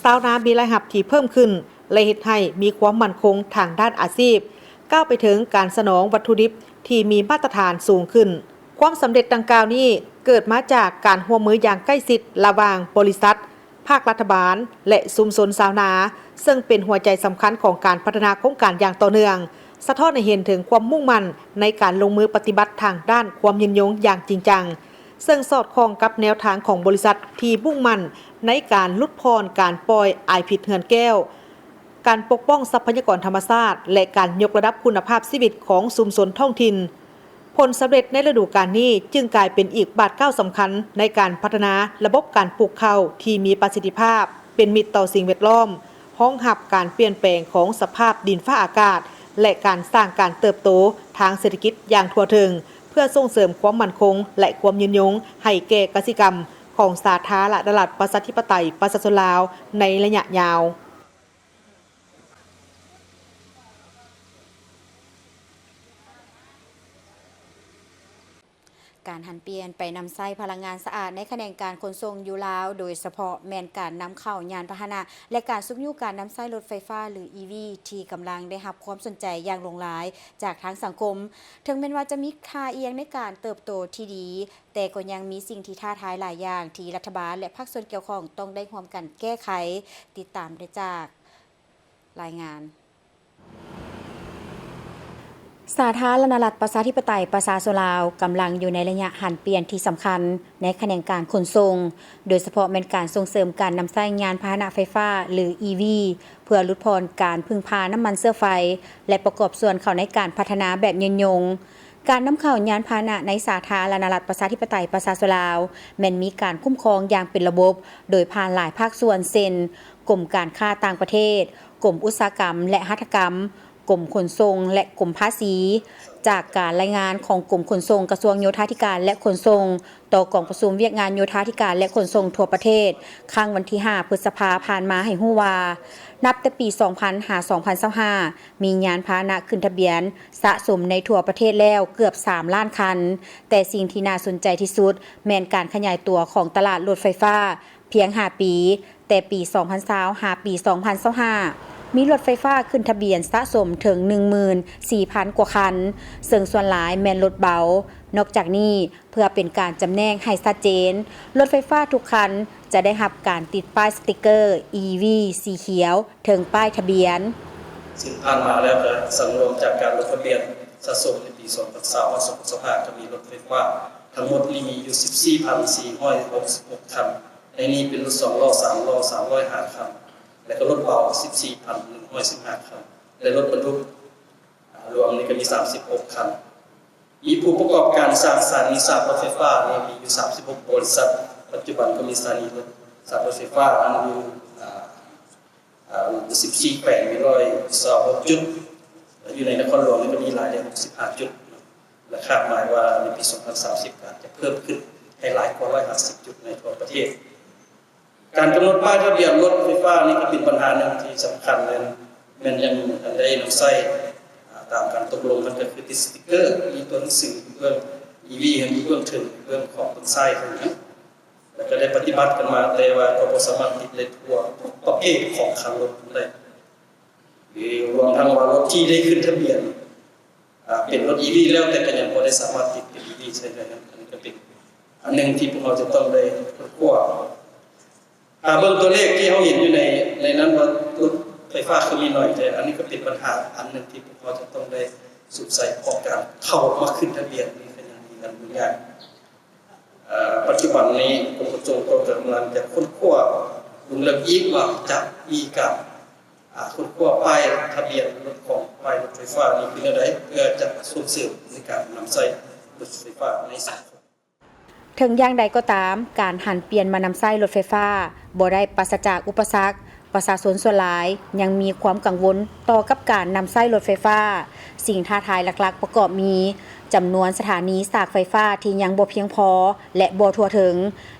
ຊາວນາມີລາຍຮັບທີ່ເພີ່ມຂຶ້ນ ແລະ ເຮັດໃຫ້ມີຄວາມໝັ້ນຄົງທາງດ້ານອາຊີບ, ກ້າວໄປເຖິງການສະໜອງວັດຖຸດິບທີ່ມີມາດຕະຖານສູງຂຶ້ນ. ຄວາມສຳເລັດດັ່ງກ່າວນີ້ເກີດມາຈາກການຮ່ວມມືຢ່າງໃກ້ຊິດລະຫວ່າງບໍລິສັດ, ພາກລັດຖະບານ ແລະ ຊຸມຊົນຊາວນາ, ເຊິ່ງເປັນຫົວໃຈສຳຄັນຂອງການພັດທະນາໂຄງການຢ່າງຕໍ່ເນື່ອງ, ສະທ້ອນໃຫ້ເຫັນເຖິງຄວາມມຸ່ງໝັ້ນໃນການລົງມືປະຕິບັດທາງດ້ານຄວາມຍືນຍົງຢ່າງຈິງຈັງ, ເຊິ່ງສອດຄ່ອງກັບແນວທາງຂອງບໍລິສັດທີ່ມຸ່ງໝັ້ນໃນການຫຼຸດຜ່ອນການປ່ອຍອາຍພິດເຮືອນແກ້ວ, ການປົກປ້ອງຊັບພະຍາກອນທຳມະຊາດ ແລະ ການຍົກລະດັບຄຸນນະພາບຊີວິດຂອງຊຸມຊົນທ້ອງຖິ່ນ. ຜົນສຳເລັດໃນລະດູການນີ້ຈຶ່ງກາຍເປັນອີກບາດກ້າວສຳຄັນໃນການພັດທະນາລະບົບການປູກເຂົ້າທີ່ມີປະສິດທິພາບ, ເປັນມິດຕໍ່ສິ່ງແວດລ້ອມ, ຮອງຮັບການປ່ຽນແປງຂອງສະພາບດິນຟ້າອາກາດ ແລະ ການສ້າງການເຕີບໂຕທາງເສດຖະກິດຢ່າງທົ່ວເຖິງ, ເພື່ອສົ່ງເສີມຄວາມໝັ້ນຄົງ ແລະ ຄວາມຍືນຍົງໃຫ້ແກ່ກະສິກຳຂອງສາທາລະນະລັດ ປະຊາທິປະໄຕ ປະຊາຊົນລາວໃນໄລຍະຍາວ. ການຫັນປ່ຽນໄປນຳໃຊ້ພະລັງງານສະອາດໃນຂະແໜງການຂົນສົ່ງຢູ່ລາວ, ໂດຍສະເພາະແມ່ນການນຳເຂົ້າຍານພາຫະນະ ແລະ ການຊຸກຍູ້ການນຳໃຊ້ລົດໄຟຟ້າ ຫຼື ອີ ວີ ທີ່ກຳລັງໄດ້ຮັບຄວາມສົນໃຈຢ່າງຫຼວງຫຼາຍຈາກທາງສັງຄົມ. ເຖິງແມ່ນວ່າຈະມີທ່າອ່ຽງໃນການເຕີບໂຕທີ່ດີ, ແຕ່ກໍຍັງມີສິ່ງທີ່ທ້າທາຍຫຼາຍຢ່າງທີ່ລັດຖະບານ ແລະ ພາກສ່ວນກ່ຽວຂ້ອງຕ້ອງໄດ້ຮ່ວມກັນແກ້ໄຂ. ຕິດຕາມໄດ້ຈາກລາຍງານ. ສາທາລະນະລັດ ປະຊາທິປະໄຕ ປະຊາຊົນລາວ ກຳລັງຢູ່ໃນໄລຍະຫັນປ່ຽນທີ່ສຳຄັນໃນຂະແໜງການຂົນສົ່ງ, ໂດຍສະເພາະແມ່ນການສົ່ງເສີມການນຳໃຊ້ຍານພາຫະນະໄຟຟ້າ ຫຼື ອີ ວີ ເພື່ອຫຼຸດຜ່ອນການເພິ່ງພານ້ຳມັນເຊື້ອໄຟ ແລະ ປະກອບສ່ວນເຂົ້າໃນການພັດທະນາແບບຍືນຍົງ. ການນຳເຂົ້າຍານພາຫະນະໃນສາທາລະນະລັດ ປະຊາທິປະໄຕ ປະຊາຊົນລາວ ແມ່ນມີການຄຸ້ມຄອງຢ່າງເປັນລະບົບ ໂດຍຜ່ານຫຼາຍພາກສ່ວນ ເຊັ່ນ ກົມການຄ້າຕ່າງປະເທດ, ກົມອຸດສາຫະກຳ ແລະ ຫັດຖະກຳ, ກົມຂົນສົ່ງ ແລະ ກົມພາສີ. ຈາກການລາຍງານຂອງກົມຂົນສົ່ງ ກະຊວງໂຍທາທິການ ແລະ ຂົນສົ່ງ ຕໍ່ກອງປະຊຸມວຽກງານໂຍທາທິການ ແລະ ຂົນສົ່ງທົ່ວປະເທດ ຄັ້ງວັນທີຫ້າ ພຶດສະພາຜ່ານມາໃຫ້ຮູ້ວ່າ, ນັບແຕ່ປີສອງພັນ ຫາ ສອງພັນຊາວຫ້າ ມີຍານພາຫະນະຂຶ້ນທະບຽນສະສົມໃນທົ່ວປະເທດແລ້ວເກືອບສາມລ້ານຄັນ, ແຕ່ສິ່ງທີ່ໜ້າສົນໃຈທີ່ສຸດແມ່ນການຂະຫຍາຍຕົວຂອງຕະຫຼາດລົດໄຟຟ້າ ພຽງຫ້າປີ, ແຕ່ປີສອງພັນຊາວ ຫາ ປີສອງພັນຊາວຫ້າ ມີລົດໄຟຟ້າຂຶ້ນທະບຽນສະສົມເຖິງ ໜຶ່ງໝື່ນສີ່ພັນກວ່າຄັນ, ເຊິ່ງສ່ວນຫຼາຍແມ່ນລົດເບົາ. ນອກຈາກນີ້, ເພື່ອເປັນການຈຳແນກໃຫ້ຊັດເຈນ, ລົດໄຟຟ້າທຸກຄັນຈະໄດ້ຮັບການຕິດປ້າຍສະຕິກເກີ ອີ ວີ ສີຂຽວເທິງປ້າຍທະບຽນ. ຊຶ່ງຜ່ານມາແລ້ວກໍສັງລວມຈາກການລົງທະບຽນສະສົມໃນປີສອງພັນຊາວ ສອງພັນຊາວຫ້າ ກໍມີລົດໄຟຟ້າທັງໝົດນີ້ມີຢູ່ ສິບສີ່ພັນສີ່ຮ້ອຍຫົກສິບຫົກຄັນ. ໃນນີ້ເປັນລົດສອງລໍ້, ສາມລໍ້ ສາມຮ້ອຍຫ້າຄັນ ແລະ ກໍລົດເບົາ ສິບສີ່ພັນໜຶ່ງຮ້ອຍສິບຫ້າຄັນ ແລະ ລົດບັນທຸກ ອາ ລວມນີ້ກໍມີສາມສິບຫົກຄັນ. ມີຜູ້ປະກອບການສ້າງສະຖານີຊາດລົດໄຟຟ້ານີ້ມີຢູ່ສາມສິບຫົກບໍລິສັດ. ປັດຈຸບັນກໍມີສະຖານີຊາດລົດໄຟຟ້າຢູ່ ອາ ອາ ສິບສີ່ແຂວງ ມີຮ້ອຍຊາວຫົກຈຸດ, ແລະ ຢູ່ໃນນະຄອນຫຼວງນີ້ກໍມີຫຼາຍແລ້ວ ຫົກສິບຫ້າຈຸດ. ແລະ ຄາດໝາຍວ່າໃນປີສອງພັນສາມສິບ ອາດຈະເພີ່ມຂຶ້ນໃຫ້ຫຼາຍກວ່າຮ້ອຍຫ້າສິບຈຸດໃນທົ່ວປະເທດ. ການກຳນົດປ້າຍທະບຽນລົດໄຟຟ້ານີ້ກໍເປັນບັນຫາໜຶ່ງທີ່ສຳຄັນ ແມ່ນ ແມ່ນຍັງບໍ່ທັນໄດ້ນຳໃຊ້ ອາ ຕາມການຕົກລົງ ມັນກໍຄືຕິດສະຕິກເກີ ມີຕົວໜັງສືຢູ່ເບື້ອງ ອີ ວີ ຢູ່ເບື້ອງເທິງ ເບື້ອງຂອບເບື້ອງຊ້າຍເທົ່ານັ້ນ ແລ້ວກໍໄດ້ປະຕິບັດກັນມາ ແຕ່ວ່າກໍບໍ່ສາມາດຕິດໄດ້ທົ່ວທຸກປະເພດຂອງຄັນລົດໄດ້ ຫຼື ລວມທັງວ່າລົດທີ່ໄດ້ຂຶ້ນທະບຽນ ອາ ເປັນລົດ ອີ ວີ ແລ້ວ ແຕ່ກໍຍັງບໍ່ໄດ້ສາມາດຕິດເປັນ ອີ ວີ ໃຊ້ໄດ້ນັ້ນ ອັນນີ້ກໍເປັນອັນໜຶ່ງທີ່ພວກເຮົາຈະຕ້ອງໄດ້ຄົ້ນຄວ້າ. ຖ້າເບິ່ງຕົວເລກທີ່ເຮົາເຫັນຢູ່ໃນ ໃນນັ້ນວ່າລົດໄຟຟ້າຄືມີໜ້ອຍແທ້ ອັນນີ້ກໍເປັນບັນຫາອັນໜຶ່ງທີ່ພວກເຮົາຈະຕ້ອງໄດ້ສຸມໃສ່ ເພາະການເຂົ້າມາຂຶ້ນທະບຽນນີ້ກໍຍັງມີການຫຍຸ້ງຍາກ. ເອີ ປັດຈຸບັນນີ້ ກົມຂົນສົ່ງກໍກຳລັງຈະຄົ້ນຄວ້າລົງເລິກອີກວ່າຈະມີການ ອາ ຄົ້ນຄວ້າປ້າຍທະບຽນລົດຂອງປ້າຍລົດໄຟຟ້ານີ້ຄືແນວໃດ ເພື່ອຈະສົ່ງເສີມໃນການນຳໃຊ້ລົດໄຟຟ້າໃນສັງຄົມ. ເຖິງຢ່າງໃດກໍຕາມ, ການຫັນປ່ຽນມານຳໃຊ້ລົດໄຟຟ້າບໍ່ໄດ້ປາສະຈາກອຸປະສັກ, ປະຊາຊົນສ່ວນຫຼາຍຍັງມີຄວາມກັງວົນຕໍ່ກັບການນຳໃຊ້ລົດໄຟຟ້າ. ສິ່ງທ້າທາຍຫຼັກໆປະກອບມີ ຈຳນວນສະຖານີສາກໄຟຟ້າທີ່ຍັງບໍ່ພຽງພໍ ແລະ ບໍ່ທົ່ວເຖິງ,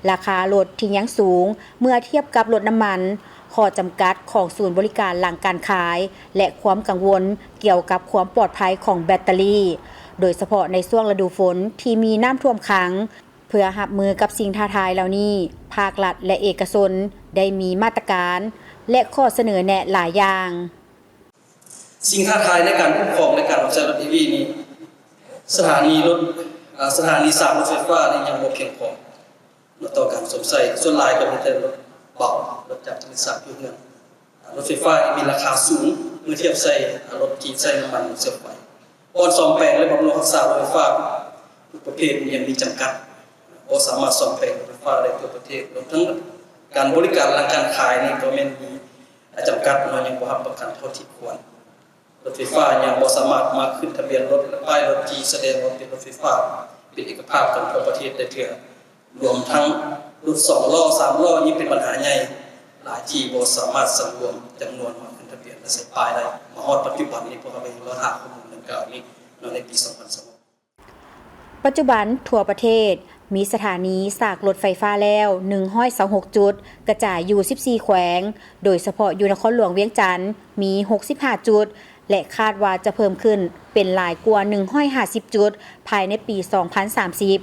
ລາຄາລົດທີ່ຍັງສູງເມື່ອທຽບກັບລົດນ້ຳມັນ, ຂໍ້ຈຳກັດຂອງສູນບໍລິການຫຼັງການຂາຍ ແລະ ຄວາມກັງວົນກ່ຽວກັບຄວາມປອດໄພຂອງແບັດເຕີຣີ, ໂດຍສະເພາະໃນຊ່ວງລະດູຝົນທີ່ມີນ້ຳຖ້ວມຂັງ. ເພື່ອຮັບມືກັບສິ່ງທ້າທາຍເຫຼົ່ານີ້, ພາກລັດ ແລະ ເອກະຊົນໄດ້ມີມາດຕະການ ແລະ ຂໍ້ສະເໜີແນະຫຼາຍຢ່າງ. ສິ່ງທ້າທາຍໃນການຄຸ້ມຄອງ ແລະ ການນຳໃຊ້ລົດ ອີ ວີ ນີ້ ສະຖານີລົດ ອາ ສະຖານີສາກລົດໄຟຟ້ານີ້ຍັງບໍ່ພຽງພໍ ເນາະ ຕໍ່ການຊົມໃຊ້. ສ່ວນຫຼາຍກໍມີແຕ່ລົດເບົາ, ລົດຈັກທີ່ມີສາກຢູ່ເຮືອນ. ອາ ລົດໄຟຟ້ານີ້ມີລາຄາສູງເມື່ອທຽບໃສ່ ອາ ລົດທີ່ໃຊ້ນ້ຳມັນເຊື້ອໄຟ. ບ່ອນສ້ອມແປງ ແລະ ບຳລຸງຮັກສາລົດໄຟຟ້າທຸກປະເພດຍັງມີຈຳກັດ, ບໍ່ສາມາດສ້ອມແປງລົດໄຟຟ້າໄດ້ທົ່ວປະເທດ. ລວມທັງການບໍລິການຫຼັງການຂາຍນີ້ກໍແມ່ນມີ ອາ ຈຳກັດເນາະ, ຍັງບໍ່ຮັບປະກັນເທົ່າທີ່ຄວນ. ລົດໄຟຟ້າຍັງບໍ່ສາມາດມາຂຶ້ນທະບຽນລົດ ແລະ ປ້າຍລົດທີ່ສະແດງວ່າເປັນລົດໄຟຟ້າເປັນເອກະພາບກັນທົ່ວປະເທດໄດ້ເທື່ອ, ລວມທັງລົດສອງລໍ້ ສາມລໍ້ຍັງເປັນບັນຫາໃຫຍ່ຫຼາຍທີ່ບໍ່ສາມາດສັງລວມຈຳນວນມາຂຶ້ນທະບຽນ ແລະ ໃສ່ປ້າຍໄດ້. ມາຮອດປັດຈຸບັນນີ້ ພວກເຮົາກໍຍັງລໍຖ້າຂໍ້ມູນດັ່ງກ່າວນີ້ເນາະ ໃນປີສອງພັນຊາວຫົກ. ປັດຈຸບັນທົ່ວປະເທດມີສະຖານີສາກລົດໄຟຟ້າແລ້ວໜຶ່ງຮ້ອຍຊາວຫົກຈຸດ ກະຈາຍຢູ່ສິບສີ່ແຂວງ, ໂດຍສະເພາະຢູ່ນະຄອນຫຼວງວຽງຈັນມີຫົກສິບຫ້າຈຸດ ແລະ ຄາດວ່າຈະເພີ່ມຂຶ້ນເປັນຫຼາຍກວ່າໜຶ່ງຮ້ອຍຫ້າສິບຈຸດພາຍໃນປີສອງພັນສາມສິບ.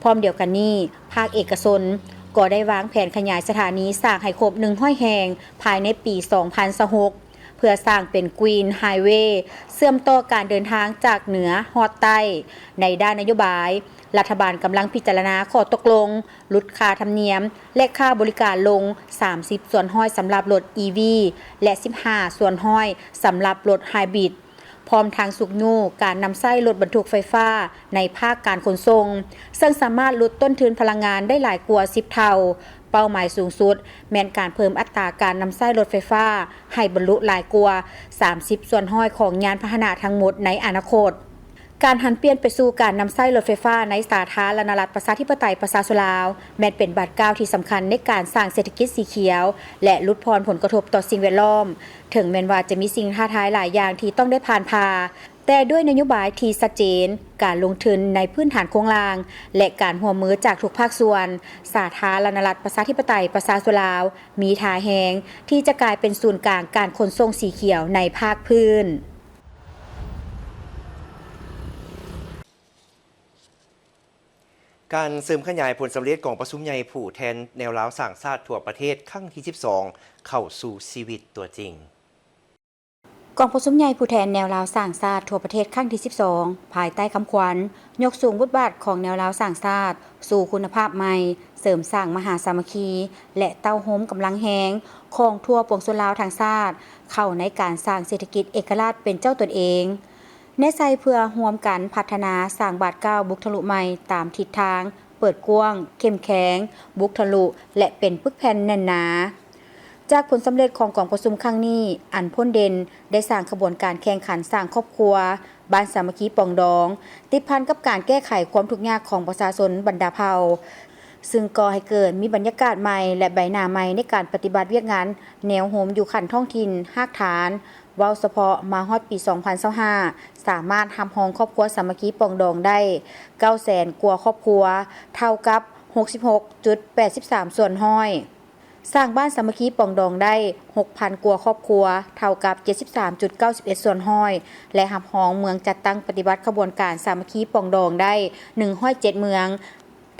ພ້ອມດຽວກັນນີ້, ພາກເອກະຊົນກໍໄດ້ວາງແຜນຂະຫຍາຍສະຖານີສາກໃຫ້ຄົບໜຶ່ງຮ້ອຍແຫ່ງພາຍໃນປີສອງພັນຊາວຫົກ ເພື່ອສ້າງເປັນ Green Highway ເຊື່ອມຕໍ່ການເດີນທາງຈາກເໜືອຮອດໃຕ້. ໃນດ້ານນະໂຍບາຍ, ລັດຖະບານກຳລັງພິຈາລະນາຂໍ້ຕົກລົງຫຼຸດຄ່າທຳນຽມ ແລະ ຄ່າບໍລິການລົງສາມສິບສ່ວນຮ້ອຍສຳລັບລົດ ອີ ວີ ແລະ ສິບຫ້າສ່ວນຮ້ອຍສຳລັບລົດ Hybrid, ພ້ອມທັງຊຸກຍູ້ການນຳໃຊ້ລົດບັນທຸກໄຟຟ້າໃນພາກການຂົນສົ່ງ, ເຊິ່ງສາມາດຫຼຸດຕົ້ນທຶນພະລັງງານໄດ້ຫຼາຍກວ່າສິບເທົ່າ. ເປົ້າໝາຍສູງສຸດແມ່ນການເພີ່ມອັດຕາການນຳໃຊ້ລົດໄຟຟ້າໃຫ້ບັນລຸຫຼາຍກວ່າສາມສິບສ່ວນຮ້ອຍຂອງຍານພາຫະນະທັງໝົດໃນອະນາຄົດ. ການຫັນປ່ຽນໄປສູ່ການນຳໃຊ້ລົດໄຟຟ້າໃນສາທາລະນະລັດ ປະຊາທິປະໄຕ ປະຊາຊົນລາວ ແມ່ນເປັນບາດກ້າວທີ່ສຳຄັນໃນການສ້າງເສດຖະກິດສີຂຽວ ແລະ ຫຼຸດຜ່ອນຜົນກະທົບຕໍ່ສິ່ງແວດລ້ອມ. ເຖິງແມ່ນວ່າຈະມີສິ່ງທ້າທາຍຫຼາຍຢ່າງທີ່ຕ້ອງໄດ້ຜ່ານຜ່າ, ແຕ່ດ້ວຍນະໂຍບາຍທີ່ຊັດເຈນ, ການລົງທຶນໃນພື້ນຖານໂຄງລ່າງ ແລະ ການຮ່ວມມືຈາກທຸກພາກສ່ວນ, ສາທາລະນະລັດ ປະຊາທິປະໄຕ ປະຊາຊົນລາວ ມີທ່າແຮງທີ່ຈະກາຍເປັນສູນກາງການຂົນສົ່ງສີຂຽວໃນພາກພື້ນ. ການເສີມຂະຫຍາຍຜົນສຳເລັດກອງປະຊຸມໃຫຍ່ຜູ້ແທນແນວລາວສ້າງຊາດທົ່ວປະເທດຄັ້ງທີສິບສອງ ເຂົ້າສູ່ຊີວິດຕົວຈິງ. ກອງປະຊຸມໃຫຍ່ຜູ້ແທນແນວລາວສ້າງຊາດທົ່ວປະເທດຄັ້ງທີສິບສອງ ພາຍໃຕ້ຄຳຂວັນ ຍົກສູງບົດບາດຂອງແນວລາວສ້າງຊາດສູ່ຄຸນນະພາບໃໝ່, ເສີມສ້າງມະຫາສາມັກຄີ ແລະ ເຕົ້າໂຮມກຳລັງແຮງຂອງທົ່ວປວງຊົນລາວທັງຊາດ ເຂົ້າໃນການສ້າງເສດຖະກິດເອກະລາດເປັນເຈົ້າຕົນເອງ. ແນໃສ່ເພື່ອຮ່ວມກັນພັດທະນາສ້າງບາດກ້າວບຸກທະລຸໃໝ່ຕາມທິດທາງ ເປີດກວ້າງ, ເຂັ້ມແຂງ, ບຸກທະລຸ ແລະ ເປັນປຶກແຜ່ນແໜ້ນໜາ. ຈາກຜົນສຳເລັດຂອງກອງປະຊຸມຄັ້ງນີ້, ອັນພົ້ນເດັ່ນໄດ້ສ້າງຂະບວນການແຂ່ງຂັນສ້າງຄອບຄົວ, ບ້ານສາມັກຄີປອງດອງ, ຕິດພັນກັບການແກ້ໄຂຄວາມທຸກຍາກຂອງປະຊາຊົນບັນດາເຜົ່າ, ຊຶ່ງກໍ່ໃຫ້ເກີດມີບັນຍາກາດໃໝ່ ແລະ ໃບໜ້າໃໝ່ໃນການປະຕິບັດວຽກງານແນວໂຮມຢູ່ຂັ້ນທ້ອງຖິ່ນ, ຮາກຖານ, ເວົ້າສະເພາະມາຮອດປີສອງພັນຊາວຫ້າ ສາມາດຮັບຮອງຄອບຄົວສາມັກຄີປອງດອງໄດ້ເກົ້າແສນກວ່າຄອບຄົວ, ເທົ່າກັບຫົກສິບຫົກຈຸດແປດສິບສາມສ່ວນຮ້ອຍ, ສ້າງບ້ານສາມັກຄີປອງດອງໄດ້ຫົກພັນກວ່າຄອບຄົວ, ເທົ່າກັບເຈັດສິບສາມຈຸດເກົ້າສິບເອັດສ່ວນຮ້ອຍ ແລະ ຮັບຮອງເມືອງຈັດຕັ້ງປະຕິບັດຂະບວນການສາມັກຄີປອງດອງໄດ້ໜຶ່ງຮ້ອຍເຈັດເມືອງ,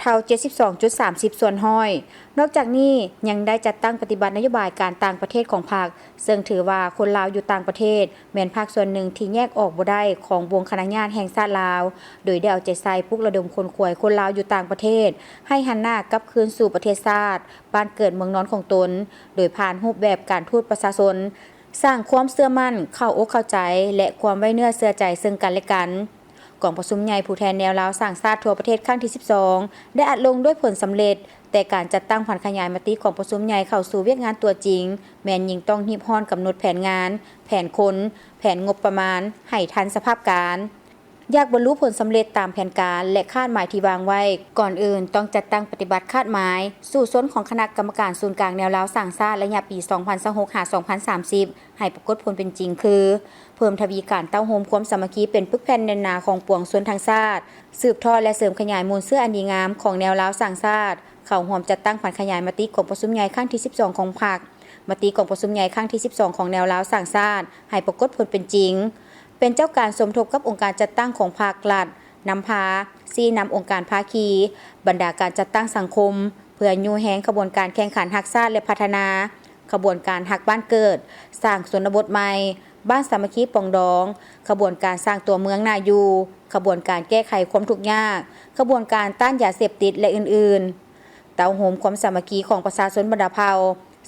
ເທົ່າເຈັດສິບສອງຈຸດສາມສິບສ່ວນຮ້ອຍ. ນອກຈາກນີ້ຍັງໄດ້ຈັດຕັ້ງປະຕິບັດນະໂຍບາຍການຕ່າງປະເທດຂອງພັກ, ເຊິ່ງຖືວ່າຄົນລາວຢູ່ຕ່າງປະເທດແມ່ນພາກສ່ວນໜຶ່ງທີ່ແຍກອອກບໍ່ໄດ້ຂອງວົງຄະນະຍາດແຫ່ງຊາດລາວ, ໂດຍໄດ້ເອົາໃຈໃສ່ປຸກລະດົມຂົນຂວາຍຄົນລາວຢູ່ຕ່າງປະເທດໃຫ້ຫັນໜ້າກັບຄືນສູ່ປະເທດຊາດ, ບ້ານເກີດເມືອງນອນຂອງຕົນ, ໂດຍຜ່ານຮູບແບບການທູດປະຊາຊົນ, ສ້າງຄວາມເຊື່ອໝັ້ນ, ເຂົ້າອົກເຂົ້າໃຈ ແລະ ຄວາມໄວ້ເນື້ອເຊື່ອໃຈເຊິ່ງກັນແລະກັນ. ກອງປະຊຸມໃຫຍ່ຜູ້ແທນແນວລາວສ້າງຊາດທົ່ວປະເທດຄັ້ງທີສິບສອງ ໄດ້ອາດລົງດ້ວຍຜົນສຳເລັດ, ແຕ່ການຈັດຕັ້ງຜັນຂະຫຍາຍມະຕິກອງປະຊຸມໃຫຍ່ເຂົ້າສູ່ວຽກງານຕົວຈິງ ແມ່ນຍິ່ງຕ້ອງຮີບຮ້ອນກຳນົດແຜນງານ, ແຜນຄົນ, ແຜນງົບປະມານ ໃຫ້ທັນສະພາບການ. ຢາກບັນລຸຜົນສຳເລັດຕາມແຜນການ ແລະ ຄາດໝາຍທີ່ວາງໄວ້, ກ່ອນອື່ນຕ້ອງຈັດຕັ້ງປະຕິບັດຄາດໝາຍສູ້ຊົນຂອງຄະນະກຳມະການສູນກາງແນວລາວສ້າງຊາດໄລຍະປີສອງພັນຊາວຫົກ ຫາ ສອງພັນສາມສິບ ໃຫ້ປາກົດຜົນເປັນຈິງຄື ເພີ່ມທະວີການເຕົ້າໂຮມຄວາມສາມັກຄີເປັນປຶກແຜ່ນແໜ້ນໜາຂອງປວງຊົນທັງຊາດ, ສືບທອດ ແລະ ເສີມຂະຫຍາຍມູນເຊື້ອອັນດີງາມຂອງແນວລາວສ້າງຊາດ ເຂົ້າຮ່ວມຈັດຕັ້ງຜັນຂະຫຍາຍມະຕິກອງປະຊຸມໃຫຍ່ຄັ້ງທີສິບສອງຂອງພັກ, ມະຕິກອງປະຊຸມໃຫຍ່ຄັ້ງທີສິບສອງຂອງແນວລາວສ້າງຊາດ ໃຫ້ປາກົດຜົນເປັນຈິງ, ເປັນເຈົ້າການສົມທົບກັບອົງການຈັດຕັ້ງຂອງພັກລັດ, ນຳພາ, ຊີ້ນຳອົງການພາຄີ, ບັນດາການຈັດຕັ້ງສັງຄົມ ເພື່ອຍູ້ແຮງຂະບວນການແຂ່ງຂັນຮັກຊາດ ແລະ ພັດທະນາ, ຂະບວນການຮັກບ້ານເກີດ, ສ້າງຊົນນະບົດໃໝ່, ບ້ານສາມັກຄີປອງດອງ, ຂະບວນການສ້າງຕົວເມືອງໜ້າຢູ່, ຂະບວນການແກ້ໄຂຄວາມທຸກຍາກ, ຂະບວນການຕ້ານຢາເສບຕິດ ແລະ ອື່ນໆ. ເຕົ້າໂຮມຄວາມສາມັກຄີຂອງປະຊາຊົນບັນດາເຜົ່າ,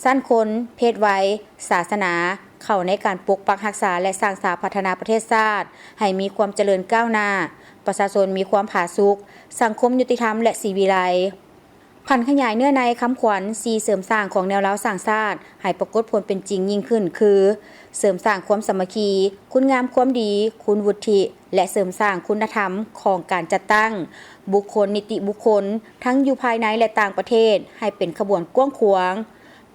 ຊັ້ນຄົນ, ເພດໄວ, ສາສະໜາ ເຂົ້າໃນການປົກປັກຮັກສາ ແລະ ສ້າງສາພັດທະນາປະເທດຊາດໃຫ້ມີຄວາມຈະເລີນກ້າວໜ້າ, ປະຊາຊົນມີຄວາມຜາສຸກ, ສັງຄົມຍຸຕິທຳ ແລະ ສີວິໄລ. ຜັນຂະຫຍາຍເນື້ອໃນຄຳຂວັນສີ່ເສີມສ້າງຂອງແນວລາວສ້າງຊາດໃຫ້ປາກົດຜົນເປັນຈິງຍິ່ງຂຶ້ນຄື ເສີມສ້າງຄວາມສາມັກຄີ, ຄຸນງາມຄວາມດີ, ຄຸນວຸດທິ ແລະ ເສີມສ້າງຄຸນນະທຳຂອງການຈັດຕັ້ງບຸກຄົນ, ນິຕິບຸກຄົນ ທັງຢູ່ພາຍໃນ ແລະ ຕ່າງປະເທດ ໃຫ້ເປັນຂະບວນກວ້າງຂວາງ,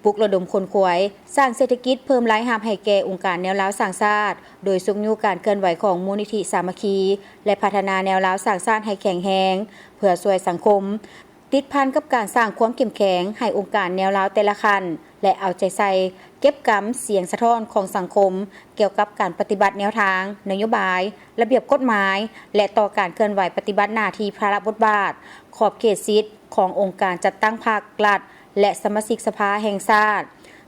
ປຸກລະດົມຂົນຂວາຍ ສ້າງເສດຖະກິດເພີ່ມລາຍຮັບໃຫ້ແກ່ອົງການແນວລາວສ້າງຊາດ ໂດຍຊຸກຍູ້ການເຄື່ອນໄຫວຂອງມູນນິທິສາມັກຄີ ແລະ ພັດທະນາແນວລາວສ້າງຊາດໃຫ້ແຂງແຮງ ເພື່ອຊ່ວຍສັງຄົມ. ຕິດພັນກັບການສ້າງຄວາມເຂັ້ມແຂງໃຫ້ອົງການແນວລາວແຕ່ລະຂັ້ນ ແລະ ເອົາໃຈໃສ່ເກັບກຳສຽງສະທ້ອນຂອງສັງຄົມ ກ່ຽວກັບການປະຕິບັດແນວທາງ, ນະໂຍບາຍ, ລະບຽບກົດໝາຍ ແລະ ຕໍ່ການເຄື່ອນໄຫວປະຕິບັດໜ້າທີ່ພາລະບົດບາດ, ຂອບເຂດສິດຂອງອົງການຈັດຕັ້ງພັກ, ລັດ ແລະ ສະມາຊິກສະພາແຫ່ງຊາດ,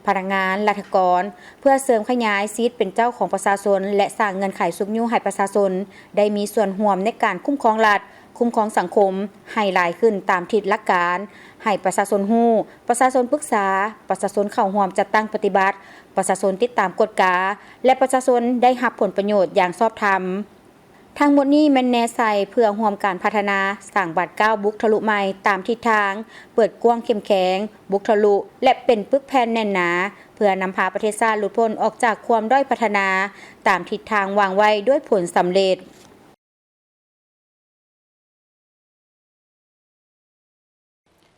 ພະນັກງານ, ລັດຖະກອນ, ເພື່ອເສີມຂະຫຍາຍສິດເປັນເຈົ້າຂອງປະຊາຊົນ ແລະ ສ້າງເງື່ອນໄຂຊຸກຍູ້ໃຫ້ປະຊາຊົນໄດ້ມີສ່ວນຮ່ວມໃນການຄຸ້ມຄອງລັດ, ຄຸ້ມຄອງສັງຄົມໃຫ້ຫຼາຍຂຶ້ນຕາມທິດຫຼັກການ, ໃຫ້ປະຊາຊົນຮູ້, ປະຊາຊົນປຶກສາ, ປະຊາຊົນເຂົ້າຮ່ວມຈັດຕັ້ງປະຕິບັດ, ປະຊາຊົນຕິດຕາມກວດກາ ແລະ ປະຊາຊົນໄດ້ຮັບຜົນປະໂຫຍດຢ່າງຊອບທຳ. ທັງໝົດນີ້ແມ່ນແນໃສ່ເພື່ອຮ່ວມການພັດທະນາ, ສ້າງບາດກ້າວບຸກທະລຸໃໝ່ຕາມທິດທາງ, ເປີດກວ້າງເຂັ້ມແຂງ, ບຸກທະລຸ ແລະ ເປັນປຶກແຜ່ນແໜ້ນໜາ ເພື່ອນຳພາປະເທດຊາດຫຼຸດພົ້ນອອກຈາກຄວາມດ້ອຍພັດທະນາ ຕາມທິດທາງວາງໄວ້ດ້ວຍຜົນສຳເລັດ.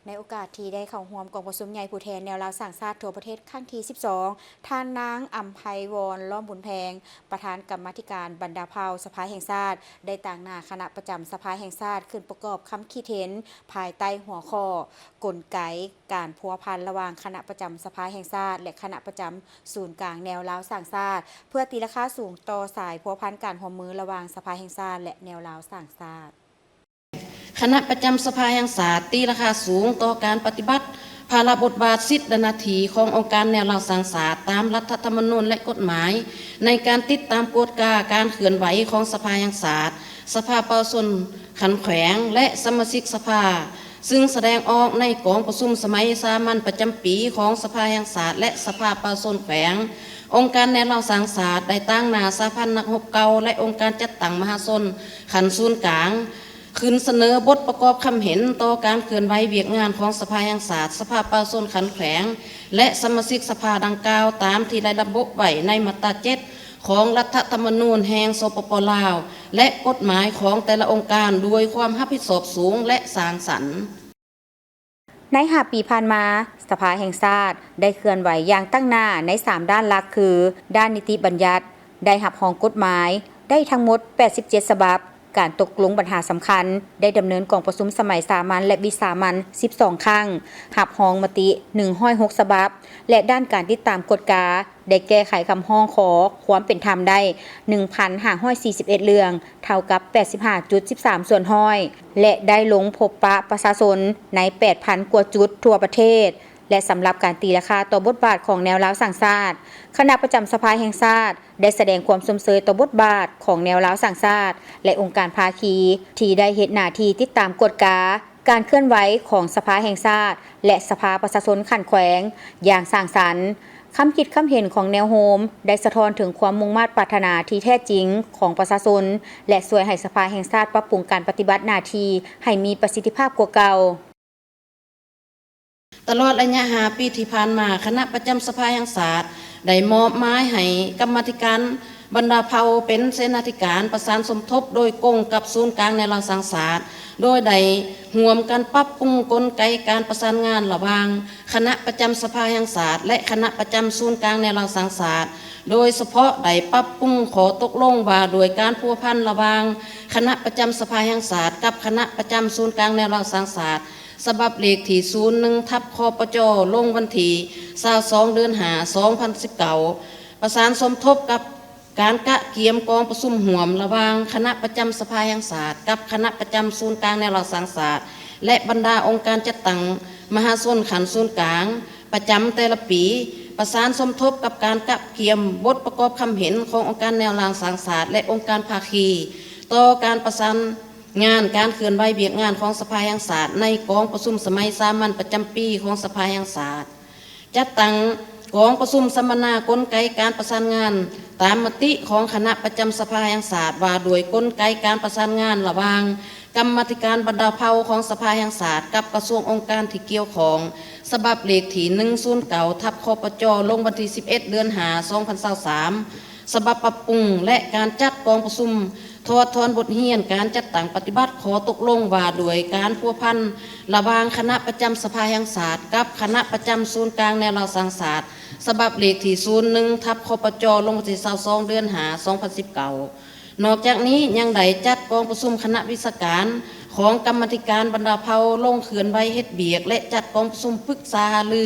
ໃນໂອກາດທີ່ໄດ້ເຂົ້າຮ່ວມກອງປະຊຸມໃຫຍ່ຜູ້ແທນແນວລາວສ້າງຊາດທົ່ວປະເທດຄັ້ງທີສິບສອງ, ທ່ານນາງ ອຳໄພວອນ ລ້ອມບຸນແພງ ປະທານກຳມາທິການບັນດາເຜົ່າສະພາແຫ່ງຊາດ ໄດ້ຕາງໜ້າຄະນະປະຈຳສະພາແຫ່ງຊາດ ຂຶ້ນປະກອບຄຳຄິດເຫັນ ພາຍໃຕ້ຫົວຂໍ້ ກົນໄກການພົວພັນລະຫວ່າງຄະນະປະຈຳສະພາແຫ່ງຊາດ ແລະ ຄະນະປະຈຳສູນກາງແນວລາວສ້າງຊາດ ເພື່ອຕີລາຄາສູງຕໍ່ສາຍພົວພັນການຮ່ວມມືລະຫວ່າງສະພາແຫ່ງຊາດ ແລະ ແນວລາວສ້າງຊາດ. ຄະນະປະຈຳສະພາແຫ່ງຊາດຕີລາຄາສູງຕໍ່ການປະຕິບັດພາລະບົດບາດ, ສິດ ແລະ ໜ້າທີ່ຂອງອົງການແນວລາວສ້າງຊາດຕາມລັດຖະທຳມະນູນ ແລະ ກົດໝາຍ ໃນການຕິດຕາມກວດກາການເຄື່ອນໄຫວຂອງສະພາແຫ່ງຊາດ, ສະພາປະຊາຊົນຂັ້ນແຂວງ ແລະ ສະມາຊິກສະພາ, ຊຶ່ງສະແດງອອກໃນກອງປະຊຸມສະໄໝສາມັນປະຈຳປີຂອງສະພາແຫ່ງຊາດ ແລະ ສະພາປະຊາຊົນແຂວງ. ອົງການແນວລາວສ້າງຊາດໄດ້ຕາງໜ້າສະຫະພັນນັກຮົບເກົ່າ ແລະ ອົງການຈັດຕັ້ງມະຫາຊົນຂັ້ນສູນກາງ ຂຶ້ນສະເໜີບົດປະກອບຄຳເຫັນຕໍ່ການເຄື່ອນໄຫວວຽກງານຂອງສະພາແຫ່ງຊາດ, ສະພາປະຊາຊົນຂັ້ນແຂວງ ແລະ ສະມາຊິກສະພາດັ່ງກ່າວ ຕາມທີ່ໄດ້ລະບຸໄວ້ໃນມາດຕາເຈັດຂອງລັດຖະທຳມະນູນແຫ່ງ ສປປ ລາວ ແລະ ກົດໝາຍຂອງແຕ່ລະອົງການ ດ້ວຍຄວາມຮັບຜິດຊອບສູງ ແລະ ສ້າງສັນ. ໃນຫ້າປີຜ່ານມາ, ສະພາແຫ່ງຊາດໄດ້ເຄື່ອນໄຫວຢ່າງຕັ້ງໜ້າໃນສາມດ້ານຫຼັກຄື ດ້ານນິຕິບັນຍັດ, ໄດ້ຮັບຮອງກົດໝາຍໄດ້ທັງໝົດແປດສິບເຈັດສະບັບ. ການຕົກລົງບັນຫາສຳຄັນ ໄດ້ດຳເນີນກອງປະຊຸມສະໄໝສາມັນ ແລະ ວິສາມັນສິບສອງຄັ້ງ, ຮັບຮອງມະຕິໜຶ່ງຮ້ອຍຫົກສະບັບ ແລະ ດ້ານການຕິດຕາມກວດກາ ໄດ້ແກ້ໄຂຄຳຮ້ອງຂໍຄວາມເປັນທຳໄດ້ໜຶ່ງພັນຫ້າຮ້ອຍສີ່ສິບເອັດເລື່ອງ, ເທົ່າກັບແປດສິບຫ້າຈຸດສິບສາມສ່ວນຮ້ອຍ ແລະ ໄດ້ລົງພົບປະປະຊາຊົນໃນແປດພັນກວ່າຈຸດທົ່ວປະເທດ. ແລະ ສຳລັບການຕີລາຄາຕໍ່ບົດບາດຂອງແນວລາວສ້າງຊາດ, ຄະນະປະຈຳສະພາແຫ່ງຊາດໄດ້ສະແດງຄວາມຊົມເຊີຍຕໍ່ບົດບາດຂອງແນວລາວສ້າງຊາດ ແລະ ອົງການພາຄີ ທີ່ໄດ້ເຮັດໜ້າທີ່ຕິດຕາມກວດກາການເຄື່ອນໄຫວຂອງສະພາແຫ່ງຊາດ ແລະ ສະພາປະຊາຊົນຂັ້ນແຂວງຢ່າງສ້າງສັນ. ຄຳຄິດຄຳເຫັນຂອງແນວໂຮມໄດ້ສະທ້ອນເຖິງຄວາມມຸ່ງມາດປາດຖະໜາທີ່ແທ້ຈິງຂອງປະຊາຊົນ ແລະ ຊ່ວຍໃຫ້ສະພາແຫ່ງຊາດປັບປຸງການປະຕິບັດໜ້າທີ່ໃຫ້ມີປະສິດທິພາບກວ່າເກົ່າ. ຕະຫຼອດໄລຍະຫ້າປີທີ່ຜ່ານມາ, ຄະນະປະຈຳສະພາແຫ່ງຊາດໄດ້ມອບໝາຍໃຫ້ກຳມາທິການບັນດາເຜົ່າເປັນເສນາທິການປະສານສົມທົບໂດຍກົງກັບສູນກາງແນວລາວສ້າງຊາດ, ໂດຍໄດ້ຮ່ວມກັນປັບປຸງກົນໄກການປະສານງານລະຫວ່າງຄະນະປະຈຳສະພາແຫ່ງຊາດ ແລະ ຄະນະປະຈຳສູນກາງແນວລາວສ້າງຊາດ, ໂດຍສະເພາະໄດ້ປັບປຸງຂໍ້ຕົກລົງວ່າດ້ວຍການພົວພັນລະຫວ່າງຄະນະປະຈຳສະພາແຫ່ງຊາດກັບຄະນະປະຈຳສູນກາງແນວລາວສ້າງຊາດ ສະບັບເລກທີສູນໜຶ່ງ ທັບ ຄປຈ ລົງວັນທີຊາວສອງ ເດືອນຫ້າ ສອງພັນສິບເກົ້າ, ປະສານສົມທົບກັບການກະກຽມກອງປະຊຸມຮ່ວມລະຫວ່າງຄະນະປະຈຳສະພາແຫ່ງຊາດກັບຄະນະປະຈຳສູນກາງແນວລາວສ້າງຊາດ ແລະ ບັນດາອົງການຈັດຕັ້ງມະຫາຊົນຂັ້ນສູນກາງປະຈຳແຕ່ລະປີ, ປະສານສົມທົບກັບການກະກຽມບົດປະກອບຄຳເຫັນຂອງອົງການແນວລາວສ້າງຊາດ ແລະ ອົງການພາຄີ ຕໍ່ການປະສານ ງານການເຄື່ອນໄຫວວຽກງານຂອງສະພາແຫ່ງຊາດໃນກອງປະຊຸມສະໄໝສາມັນປະຈຳປີຂອງສະພາແຫ່ງຊາດ, ຈັດຕັ້ງກອງປະຊຸມສຳມະນາກົນໄກການປະສານງານຕາມມະຕິຂອງຄະນະປະຈຳສະພາແຫ່ງຊາດວ່າດ້ວຍກົນໄກການປະສານງານລະຫວ່າງກຳມາທິການບັນດາເຜົ່າຂອງສະພາແຫ່ງຊາດກັບກະຊວງອົງການທີ່ກ່ຽວຂ້ອງ ສະບັບເລກທີໜຶ່ງສູນເກົ້າ ທັບ ຄປຈ ລົງວັນທີສິບເອັດ ເດືອນຫ້າ ສອງພັນຊາວສາມ ສະບັບປັບປຸງ ແລະ ການຈັດກອງປະຊຸມ ຖອດຖອນບົດຮຽນການຈັດຕັ້ງປະຕິບັດຂໍ້ຕົກລົງວ່າດ້ວຍການພົວພັນລະຫວ່າງຄະນະປະຈຳສະພາແຫ່ງຊາດກັບຄະນະປະຈຳສູນກາງແນວລາວສ້າງຊາດ ສະບັບເລກທີສູນໜຶ່ງ ທັບ ຄປຈ ລົງວັນທີຊາວສອງ ເດືອນຫ້າ ສອງພັນສິບເກົ້າ. ນອກຈາກນີ້ຍັງໄດ້ຈັດກອງປະຊຸມຄະນະວິຊາການຂອງກຳມາທິການບັນດາເຜົ່າລົງເຄື່ອນໄຫວເຮັດວຽກ ແລະ ຈັດກອງປະຊຸມປຶກສາຫາລື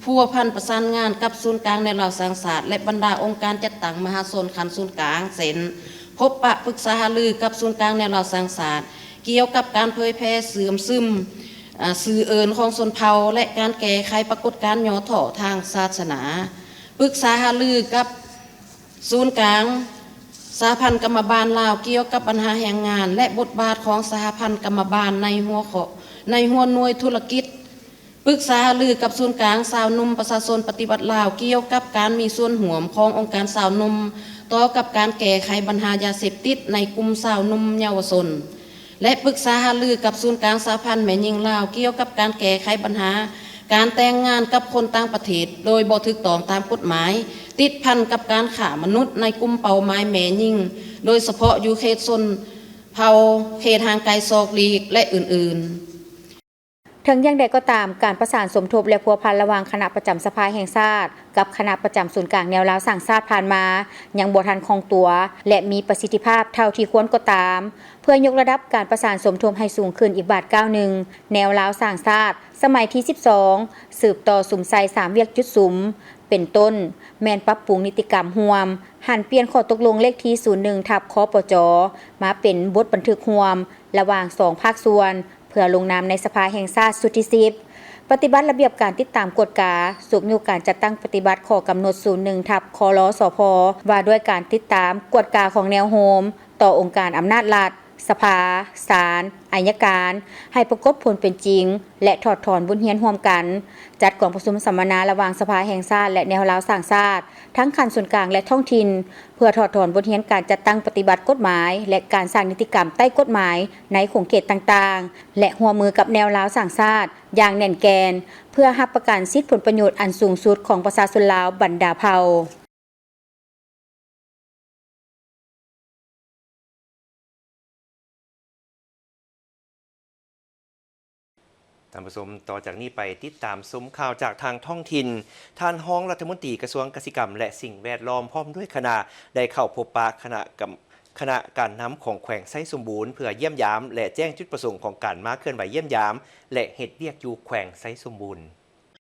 ພົວພັນປະສານງານກັບສູນກາງແນວລາວສ້າງຊາດ ແລະ ບັນດາອົງການຈັດຕັ້ງມະຫາຊົນຂັ້ນສູນກາງ ເຊັ່ນ ພົບປະປຶກສາຫາລືກັບສູນກາງແນວລາວສ້າງຊາດ ກ່ຽວກັບການເຜີຍແຜ່ເຊື່ອມຊຶມ ອາ ຊື່ເອີ້ນຂອງຊົນເຜົ່າ ແລະ ການແກ້ໄຂປາກົດການຫຍໍ້ທໍ້ທາງສາສະໜາ, ປຶກສາຫາລືກັບສູນກາງສະຫະພັນກຳມະບານລາວກ່ຽວກັບບັນຫາແຮງງານ ແລະ ບົດບາດຂອງສະຫະພັນກຳມະບານໃນຫົວຂໍ້ ໃນຫົວໜ່ວຍທຸລະກິດ. ປຶກສາຫາລືກັບສູນກາງຊາວໜຸ່ມປະຊາຊົນປະຕິວັດລາວ ກ່ຽວກັບການມີສ່ວນຮ່ວມຂອງອົງການຊາວໜຸ່ມຕໍ່ກັບການແກ້ໄຂບັນຫາຢາເສບຕິດໃນກຸ່ມຊາວໜຸ່ມເຍົາວະຊົນ ແລະ ປຶກສາຫາລືກັບສູນກາງສະຫະພັນແມ່ຍິງລາວ ກ່ຽວກັບການແກ້ໄຂບັນຫາການແຕ່ງງານກັບຄົນຕ່າງປະເທດໂດຍບໍ່ຖືກຕ້ອງຕາມກົດໝາຍ ຕິດພັນກັບການຄ້າມະນຸດໃນກຸ່ມເປົ້າໝາຍແມ່ຍິງ ໂດຍສະເພາະຢູ່ເຂດຊົນເຜົ່າ ເຂດຫ່າງໄກສອກຫຼີກ ແລະ ອື່ນໆ. ເຖິງຢ່າງໃດກໍຕາມ, ການປະສານສົມທົບ ແລະ ພົວພັນລະຫວ່າງຄະນະປະຈຳສະພາແຫ່ງຊາດ ກັບຄະນະປະຈຳສູນກາງແນວລາວສ້າງຊາດຜ່ານມາ ຍັງບໍ່ທັນຄ່ອງຕົວ ແລະ ມີປະສິດທິພາບເທົ່າທີ່ຄວນກໍຕາມ. ເພື່ອຍົກລະດັບການປະສານສົມທົບໃຫ້ສູງຂຶ້ນອີກບາດກ້າວໜຶ່ງ, ແນວລາວສ້າງຊາດສະໄໝທີສິບສອງ ສືບຕໍ່ສຸມໃສ່ສາມວຽກຈຸດສຸມ ເປັນຕົ້ນ ແມ່ນປັບປຸງນິຕິກຳຮ່ວມ, ຫັນປ່ຽນຂໍ້ຕົກລົງເລກທີສູນໜຶ່ງ ທັບ ຄປຈ ມາເປັນບົດບັນທຶກຮ່ວມລະຫວ່າງສອງພາກສ່ວນ ເພື່ອລົງນາມໃນສະພາແຫ່ງຊາດຊຸດທີສິບ, ປະຕິບັດລະບຽບການຕິດຕາມກວດກາ, ຊຸກຍູ້ການຈັດຕັ້ງປະຕິບັດຂໍ້ກຳນົດສູນໜຶ່ງ ທັບ ຄລສພ ວ່າດ້ວຍການຕິດຕາມກວດກາຂອງແນວໂຮມຕໍ່ອົງການອຳນາດລັດ, ສະພາ, ສານ, ໄອຍະການ ໃຫ້ປາກົດຜົນເປັນຈິງ ແລະ ຖອດຖອນບົດຮຽນຮ່ວມກັນ, ຈັດກອງປະຊຸມສຳມະນາລະຫວ່າງສະພາແຫ່ງຊາດ ແລະ ແນວລາວສ້າງຊາດ ທັງຂັ້ນສູນກາງ ແລະ ທ້ອງຖິ່ນ ເພື່ອຖອດຖອນບົດຮຽນການຈັດຕັ້ງປະຕິບັດກົດໝາຍ ແລະ ການສ້າງນິຕິກຳໃຕ້ກົດໝາຍໃນຂົງເຂດຕ່າງໆ ແລະ ຮ່ວມມືກັບແນວລາວສ້າງຊາດຢ່າງແໜ້ນແກ່ນ ເພື່ອຮັບປະກັນສິດຜົນປະໂຫຍດອັນສູງສຸດຂອງປະຊາຊົນລາວບັນດາເຜົ່າ. ເ ທ່ານຜູ້ຊົມ, ຕໍ່ຈາກນີ້ໄປຕິດຕາມຊົມຂ່າວຈາກທາງທ້ອງຖິ່ນ. ທ່ານຮອງລັດຖະມົນຕີກະຊວງກະສິກຳ ແລະ ສິ່ງແວດລ້ອມ ພ້ອມດ້ວຍຄະນະ ໄດ້ເຂົ້າພົບປະຄະນະກຳ ຄະນະການນຳຂອງແຂວງໄຊສົມບູນ ເພື່ອຢ້ຽມຢາມ ແລະ ແຈ້ງຈຸດປະສົງຂອງການມາເຄື່ອນໄຫວຢ້ຽມຢາມ ແລະ ເຮັດວຽກຢູ່ແຂວງໄຊສົມບູນ.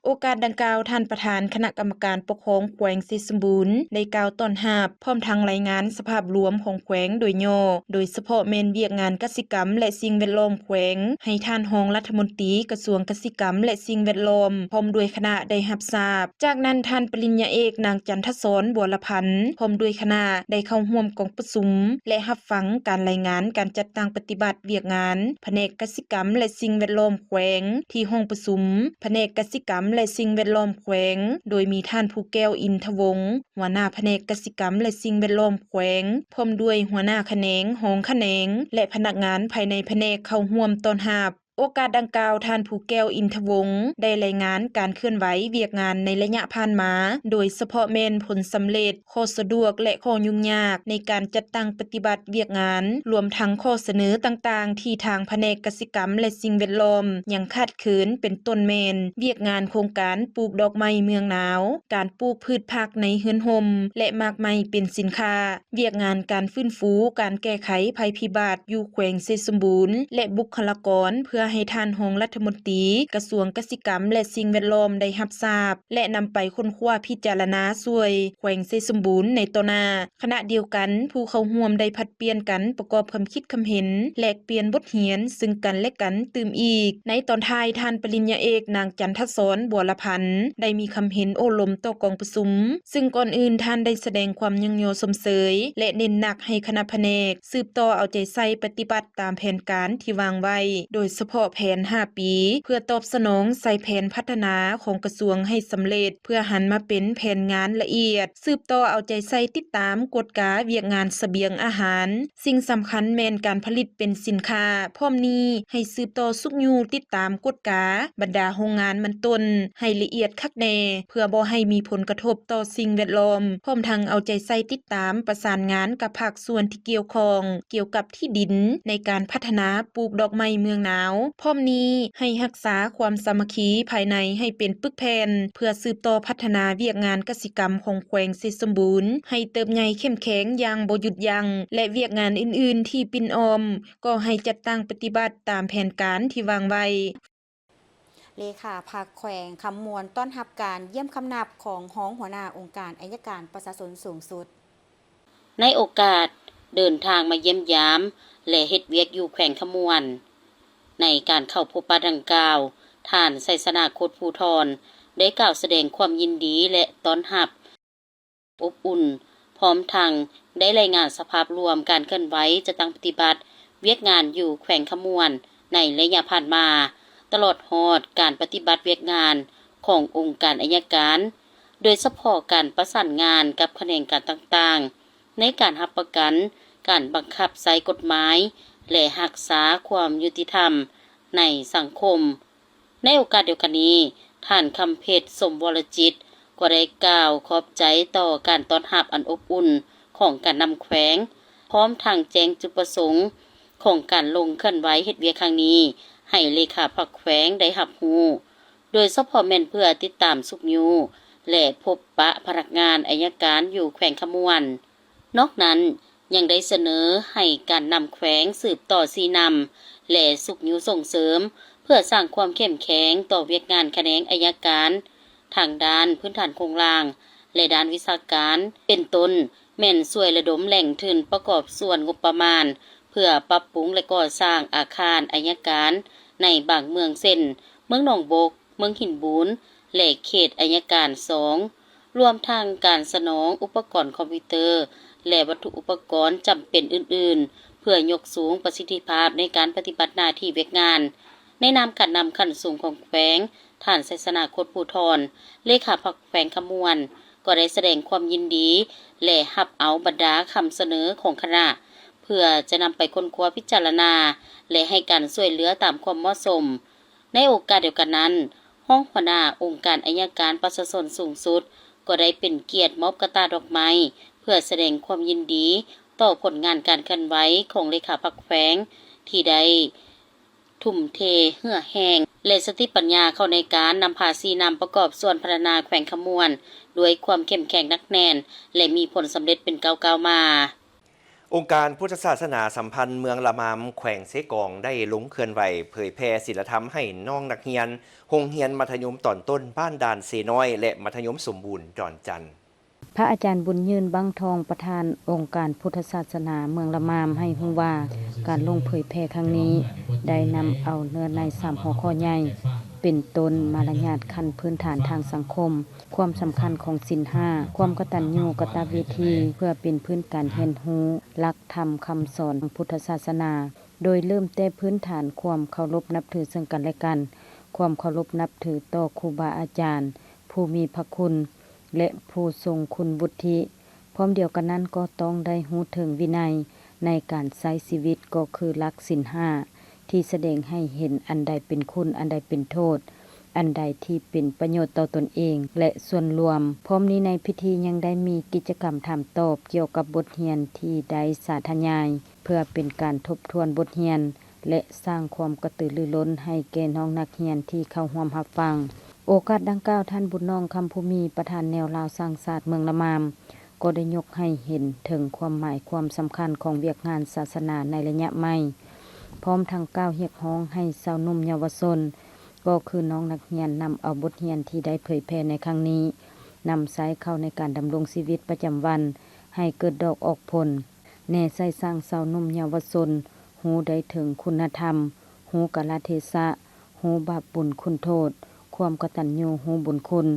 ໂອກາດດັ່ງກ່າວ, ທ່ານປະທານຄະນະກຳມະການປົກຄອງແຂວງໄຊສົມບູນ ໄດ້ກ່າວຕ້ອນຮັບ ພ້ອມທັງລາຍງານສະພາບລວມຂອງແຂວງໂດຍຫຍໍ້, ໂດຍສະເພາະແມ່ນວຽກງານກະສິກຳ ແລະ ສິ່ງແວດລ້ອມແຂວງ ໃຫ້ທ່ານຮອງລັດຖະມົນຕີກະຊວງກະສິກຳ ແລະ ສິ່ງແວດລ້ອມ ພ້ອມດ້ວຍຄະນະໄດ້ຮັບຊາບ. ຈາກນັ້ນ, ທ່ານປະລິນຍາເອກ ນາງ ຈັນທະສອນ ບົວລະພັນ ພ້ອມດ້ວຍຄະນະ ໄດ້ເຂົ້າຮ່ວມກອງປະຊຸມ ແລະ ຮັບຟັງການລາຍງານການຈັດຕັ້ງປະຕິບັດວຽກງານພະແນກກະສິກຳ ແລະ ສິ່ງແວດລ້ອມແຂວງ ທີ່ຫ້ອງປະຊຸມພະແນກກະສິກຳ ແລະ ສິ່ງແວດລ້ອມແຂວງ, ໂດຍມີທ່ານ ພູແກ້ວ ອິນທະວົງ ຫົວໜ້າພະແນກກະສິກຳ ແລະ ສິ່ງແວດລ້ອມແຂວງ ພ້ອມດ້ວຍຫົວໜ້າຂະແໜງ, ຮອງຂະແໜງ ແລະ ພະນັກງານພາຍໃນພະແນກເຂົ້າຮ່ວມຕ້ອນຮັບ. ໂອກາດດັ່ງກ່າວ, ທ່ານ ພູແກ້ວ ອິນທະວົງ ໄດ້ລາຍງານການເຄື່ອນໄຫວວຽກງານໃນໄລຍະຜ່ານມາ, ໂດຍສະເພາະແມ່ນຜົນສຳເລັດ, ຂໍ້ສະດວກ ແລະ ຂໍ້ຫຍຸ້ງຍາກໃນການຈັດຕັ້ງປະຕິບັດວຽກງານ, ລວມທັງຂໍ້ສະເໜີຕ່າງໆ ທີ່ທາງພະແນກກະສິກຳ ແລະ ສິ່ງແວດລ້ອມຍັງຂາດເຂີນ, ເປັນຕົ້ນແມ່ນວຽກງານໂຄງການປູກດອກໄມ້ເມືອງໜາວ, ການປູກພືດຜັກໃນເຮືອນຮົ່ມ ແລະ ໝາກໄມ້ເປັນສິນຄ້າ, ວຽກງານການຟື້ນຟູການແກ້ໄຂໄພພິບັດຢູ່ແຂວງໄຊສົມບູນ ແລະ ບຸກຄະລາກອນ ເພື່ອໃຫ້ທ່ານຮອງລັດຖະມົນຕີກະຊວງກະສິກຳ ແລະ ສິ່ງແວດລ້ອມໄດ້ຮັບຊາບ ແລະ ນຳໄປຄົ້ນຄວ້າພິຈາລະນາຊ່ວຍແຂວງໄຊສົມບູນໃນຕໍ່ໜ້າ. ຂະນະດຽວກັນ, ຜູ້ເຂົ້າຮ່ວມໄດ້ຜັດປ່ຽນກັນປະກອບຄຳຄິດຄຳເຫັນ, ແລກປ່ຽນບົດຮຽນຊຶ່ງກັນ ແລະ ກັນຕື່ມອີກ. ໃນຕອນທ້າຍ, ທ່ານປະລິນຍາເອກ ນາງ ຈັນທະສອນ ບົວລະພັນ ໄດ້ມີຄຳເຫັນໂອ້ລົມຕໍ່ກອງປະຊຸມ, ຊຶ່ງກ່ອນອື່ນທ່ານໄດ້ສະແດງຄວາມຍ້ອງຍໍຊົມເຊີຍ ແລະ ເນັ້ນໜັກໃຫ້ຄະນະພະແນກສືບຕໍ່ເອົາໃຈໃສ່ປະຕິບັດຕາມແຜນການທີ່ວາງໄວ້, ໂດຍສະເພາະແຜນຫ້າປີ ເພື່ອຕອບສະໜອງໃສ່ແຜນພັດທະນາຂອງກະຊວງໃຫ້ສຳເລັດ, ເພື່ອຫັນມາເປັນແຜນງານລະອຽດ, ສືບຕໍ່ເອົາໃຈໃສ່ຕິດຕາມກວດກາວຽກງານສະບຽງອາຫານ, ສິ່ງສຳຄັນແມ່ນການຜະລິດເປັນສິນຄ້າ. ພ້ອມນີ້ໃຫ້ສືບຕໍ່ຊຸກຍູ້ຕິດຕາມກວດກາບັນດາໂຮງງານມັນຕົ້ນໃຫ້ລະອຽດຄັກແນ່ ເພື່ອບໍ່ໃຫ້ມີຜົນກະທົບຕໍ່ສິ່ງແວດລ້ອມ, ພ້ອມທັງເອົາໃຈໃສ່ຕິດຕາມປະສານງານກັບພາກສ່ວນທີ່ກ່ຽວຂ້ອງກ່ຽວກັບທີ່ດິນໃນການພັດທະນາປູກດອກໄມ້ເມືອງໜາວ. ພ້ອມນີ້ໃຫ້ຮັກສາຄວາມສາມັກຄີພາຍໃນໃຫ້ເປັນປຶກແຜ່ນ ເພື່ອສືບຕໍ່ພັດທະນາວຽກງານກະສິກຳຂອງແຂວງໄຊສົມບູນໃຫ້ເຕີບໃຫຍ່ເຂັ້ມແຂງຢ່າງບໍ່ຢຸດຢັ້ງ ແລະ ວຽກງານອື່ນໆທີ່ປິ່ນອ້ອມ ກໍໃຫ້ຈັດຕັ້ງປະຕິບັດຕາມແຜນການທີ່ວາງໄວ້. ເລຂາພັກແຂວງຄຳມ່ວນຕ້ອນຮັບການຢ້ຽມຄຳນັບຂອງຮອງຫົວໜ້າອົງການໄອຍະການປະຊາຊົນສູງສຸດ. ໃນໂອກາດເດີນທາງມາຢ້ຽມຢາມ ແລະ ເຮັດວຽກຢູ່ແຂວງຄຳມ່ວນ, ໃນການເຂົ້າພົບປະດັ່ງກ່າວ, ທ່ານ ໄຊຊະນາ ໂຄດພູທອນ ໄດ້ກ່າວສະແດງຄວາມຍິນດີ ແລະ ຕ້ອນຮັບ ອົບອຸ່ນ, ພ້ອມທັງໄດ້ລາຍງານສະພາບລວມການເຄື່ອນໄຫວຈັດຕັ້ງປະຕິບັດວຽກງານຢູ່ແຂວງຄຳມ່ວນໃນໄລຍະຜ່ານມາ, ຕະຫຼອດຮອດການປະຕິບັດວຽກງານຂອງອົງການໄອຍະການ, ໂດຍສະເພາະການປະສານງານກັບຂະແໜງການຕ່າງໆ ໃນການຮັບປະກັນການບັງຄັບໃຊ້ກົດໝາຍ ແລະ ຮັກສາຄວາມຍຸຕິທຳໃນສັງຄົມ. ໃນໂອກາດດຽວກັນນີ້, ທ່ານ ຄຳເພັດ ສົມວໍລະຈິດ ກໍໄດ້ກ່າວຂອບໃຈຕໍ່ການຕ້ອນຮັບອັນອົບອຸ່ນຂອງການນຳແຂວງ, ພ້ອມທັງແຈ້ງຈຸດປະສົງຂອງການລົງເຄື່ອນໄຫວເຮັດວຽກຄັ້ງນີ້ໃຫ້ເລຂາພັກແຂວງໄດ້ຮັບຮູ້, ໂດຍສະເພາະແມ່ນເພື່ອຕິດຕາມຊຸກຍູ້ ແລະ ພົບປະພະນັກງານໄອຍະການຢູ່ແຂວງຄຳມ່ວນ. ນອກນັ້ນຍັງໄດ້ສະເໜີໃຫ້ການນຳແຂວງສືບຕໍ່ຊີ້ນຳ ແລະ ຊຸກຍູ້ສົ່ງເສີມ ເພື່ອສ້າງຄວາມເຂັ້ມແຂງຕໍ່ວຽກງານຂະແໜງໄອຍະການ ທັງດ້ານພື້ນຖານໂຄງລ່າງ ແລະ ດ້ານວິຊາການ, ເປັນຕົ້ນແມ່ນຊ່ວຍລະດົມແຫຼ່ງທຶນປະກອບສ່ວນງົບປະມານ ເພື່ອປັບປຸງ ແລະ ກໍ່ສ້າງອາຄານໄອຍະການໃນບາງເມືອງ ເຊັ່ນ ເມືອງໜອງບົກ, ເມືອງຫີນບູນ ແລະ ເຂດໄອຍະການສອງ, ລວມທັງການສະໜອງອຸປະກອນຄອມພິວເຕີ ແລະ ວັດຖຸອຸປະກອນຈຳເປັນອື່ນໆ ເພື່ອຍົກສູງປະສິດທິພາບໃນການປະຕິບັດໜ້າທີ່ວຽກງານ. ໃນນາມການນຳຂັ້ນສູງຂອງແຂວງ, ທ່ານ ໄຊຊະນາ ໂຄດພູທອນ ເລຂາພັກແຂວງຄຳມ່ວນ ກໍໄດ້ສະແດງຄວາມຍິນດີ ແລະ ຮັບເອົາບັນດາຄຳສະເໜີຂອງຄະນະ ເພື່ອຈະນຳໄປຄົ້ນຄວ້າພິຈາລະນາ ແລະ ໃຫ້ການຊ່ວຍເຫຼືອຕາມຄວາມເໝາະສົມ. ໃນໂອກາດດຽວກັນນັ້ນ, ຮອງຫົວໜ້າອົງການໄອຍະການປະຊາຊົນສູງສຸດ ກໍໄດ້ເປັນກຽດມອບກະຕ່າດອກໄມ້ ເພື່ອສະແດງຄວາມຍິນດີຕໍ່ຜົນງານການເຄື່ອນໄຫວຂອງເລຂາພັກແຂວງ ທີ່ໄດ້ທຸ່ມເທເຫື່ອແຮງ ແລະ ສະຕິປັນຍາເຂົ້າໃນການນຳພາຊີ້ນຳປະກອບສ່ວນພັດທະນາແຂວງຄຳມ່ວນ ດ້ວຍຄວາມເຂັ້ມແຂງໜັກແໜ້ນ ແລະ ມີຜົນສຳເລັດເປັນກ້າວໆມາ. ອົງການພຸດທະສາສະໜາສຳພັນເມືອງລະມາມ ແຂວງເຊກອງ ໄດ້ລົງເຄື່ອນໄຫວເຜີຍແຜ່ສິນລະທຳໃຫ້ນ້ອງນັກຮຽນໂຮງຮຽນມັດທະຍົມຕອນຕົ້ນບ້ານດ່ານເຊນ້ອຍ ແລະ ມັດທະຍົມສົມບູນດອນຈັນ. ພະອາຈານບຸນຍືນ ບັງທອງ ປະທານອົງການພຸດທະສາສະໜາເມືອງລະມາມ ໃຫ້ຮູ້ວ່າ ການລົງເຜີຍແຜ່ຄັ້ງນີ້ ໄດ້ນຳເອົາເນື້ອໃນສາມຫົວຂໍ້ໃຫຍ່ ເປັນຕົ້ນ ມາລະຍາດຂັ້ນພື້ນຖານທາງສັງຄົມ, ຄວາມສຳຄັນຂອງສິນຫ້າ, ຄວາມກະຕັນຍູກະຕະເວທີ ເພື່ອເປັນພື້ນການຮຽນຮູ້ຫຼັກທຳຄຳສອນຂອງພຸດທະສາສະໜາ, ໂດຍເລີ່ມແຕ່ພື້ນຖານຄວາມເຄົາລົບນັບຖືເຊິ່ງກັນແລະກັນ, ຄວາມເຄົາລົບນັບຖືຕໍ່ຄູບາອາຈານ ຜູ້ມີພະຄຸນ ແລະ ຜູ້ຊົງຄຸນວຸດທິ. ພ້ອມດຽວກັນນັ້ນກໍຕ້ອງໄດ້ຮູ້ເຖິງວິໄນໃນການໃຊ້ຊີວິດ ກໍຄືຫຼັກສິນຫ້າ ທີ່ສະແດງໃຫ້ເຫັນອັນໃດເປັນຄຸນ, ອັນໃດເປັນໂທດ, ອັນໃດທີ່ເປັນປະໂຫຍດຕໍ່ຕົນເອງ ແລະ ສ່ວນລວມ. ພ້ອມນີ້ໃນພິທີຍັງໄດ້ມີກິດຈະກຳຖາມຕອບກ່ຽວກັບບົດຮຽນທີ່ໄດ້ສາທະຍາຍ ເພື່ອເປັນການທົບທວນບົດຮຽນ ແລະ ສ້າງຄວາມກະຕືລືລົ້ນໃຫ້ແກ່ນ້ອງນັກຮຽນທີ່ເຂົ້າຮ່ວມຮັບຟັງ. ໂອກາດດັ່ງກ່າວ, ທ່ານ ບຸນນ້ອງ ຄຳພູມີ ປະທານແນວລາວສ້າງຊາດເມືອງລະມາມ ກໍໄດ້ຍົກໃຫ້ເຫັນເຖິງຄວາມໝາຍຄວາມສຳຄັນຂອງວຽກງານສາສະໜາໃນໄລຍະໃໝ່, ພ້ອມທັງກ່າວຮຽກຮ້ອງໃຫ້ຊາວໜຸ່ມເຍົາວະຊົນ ກໍຄືນ້ອງນັກຮຽນ ນຳເອົາບົດຮຽນທີ່ໄດ້ເຜີຍແຜ່ໃນຄັ້ງນີ້ ນຳໃຊ້ເຂົ້າໃນການດຳລົງຊີວິດປະຈຳວັນໃຫ້ເກີດດອກອອກຜົນ, ແນໃສ່ສ້າງຊາວໜຸ່ມເຍົາວະຊົນ ຮູ້ໄດ້ເຖິງຄຸນນະທຳ, ຮູ້ກາລະເທສະ, ຮູ້ບາບບຸນຄຸນໂທດ, ຄວາມກະຕັນຍູຮູ້ບຸນຄຸນ,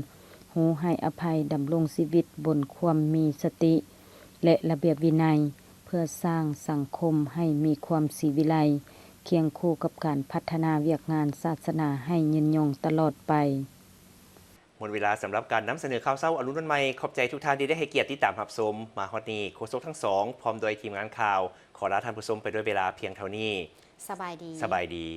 ຮູ້ໃຫ້ອະໄພ, ດຳລົງຊີວິດບົນຄວາມມີສະຕິ ແລະ ລະບຽບວິໄນ ເພື່ອສ້າງສັງຄົມໃຫ້ມີຄວາມສີວິໄລ ຄຽງຄູ່ກັບການພັດທະນາວຽກງານສາສະໜາໃຫ້ຍືນຍົງຕະຫຼອດໄປ. ໝົດເວລາສຳລັບການນຳສະເໜີຂ່າວເຊົ້າອະລຸນວັນໃໝ່. ຂອບໃຈທຸກທ່ານທີ່ໄດ້ໃຫ້ກຽດຕິດຕາມຮັບຊົມ. ມາຮອດນີ້ ໂຄສົກທັງສອງ ພ້ອມດ້ວຍທີມງານຂ່າວ ຂໍລາທ່ານຜູ້ຊົມໄປດ້ວຍເວລາພຽງເທົ່ານີ້. ສະບາຍດີ. ສະບາຍດີ.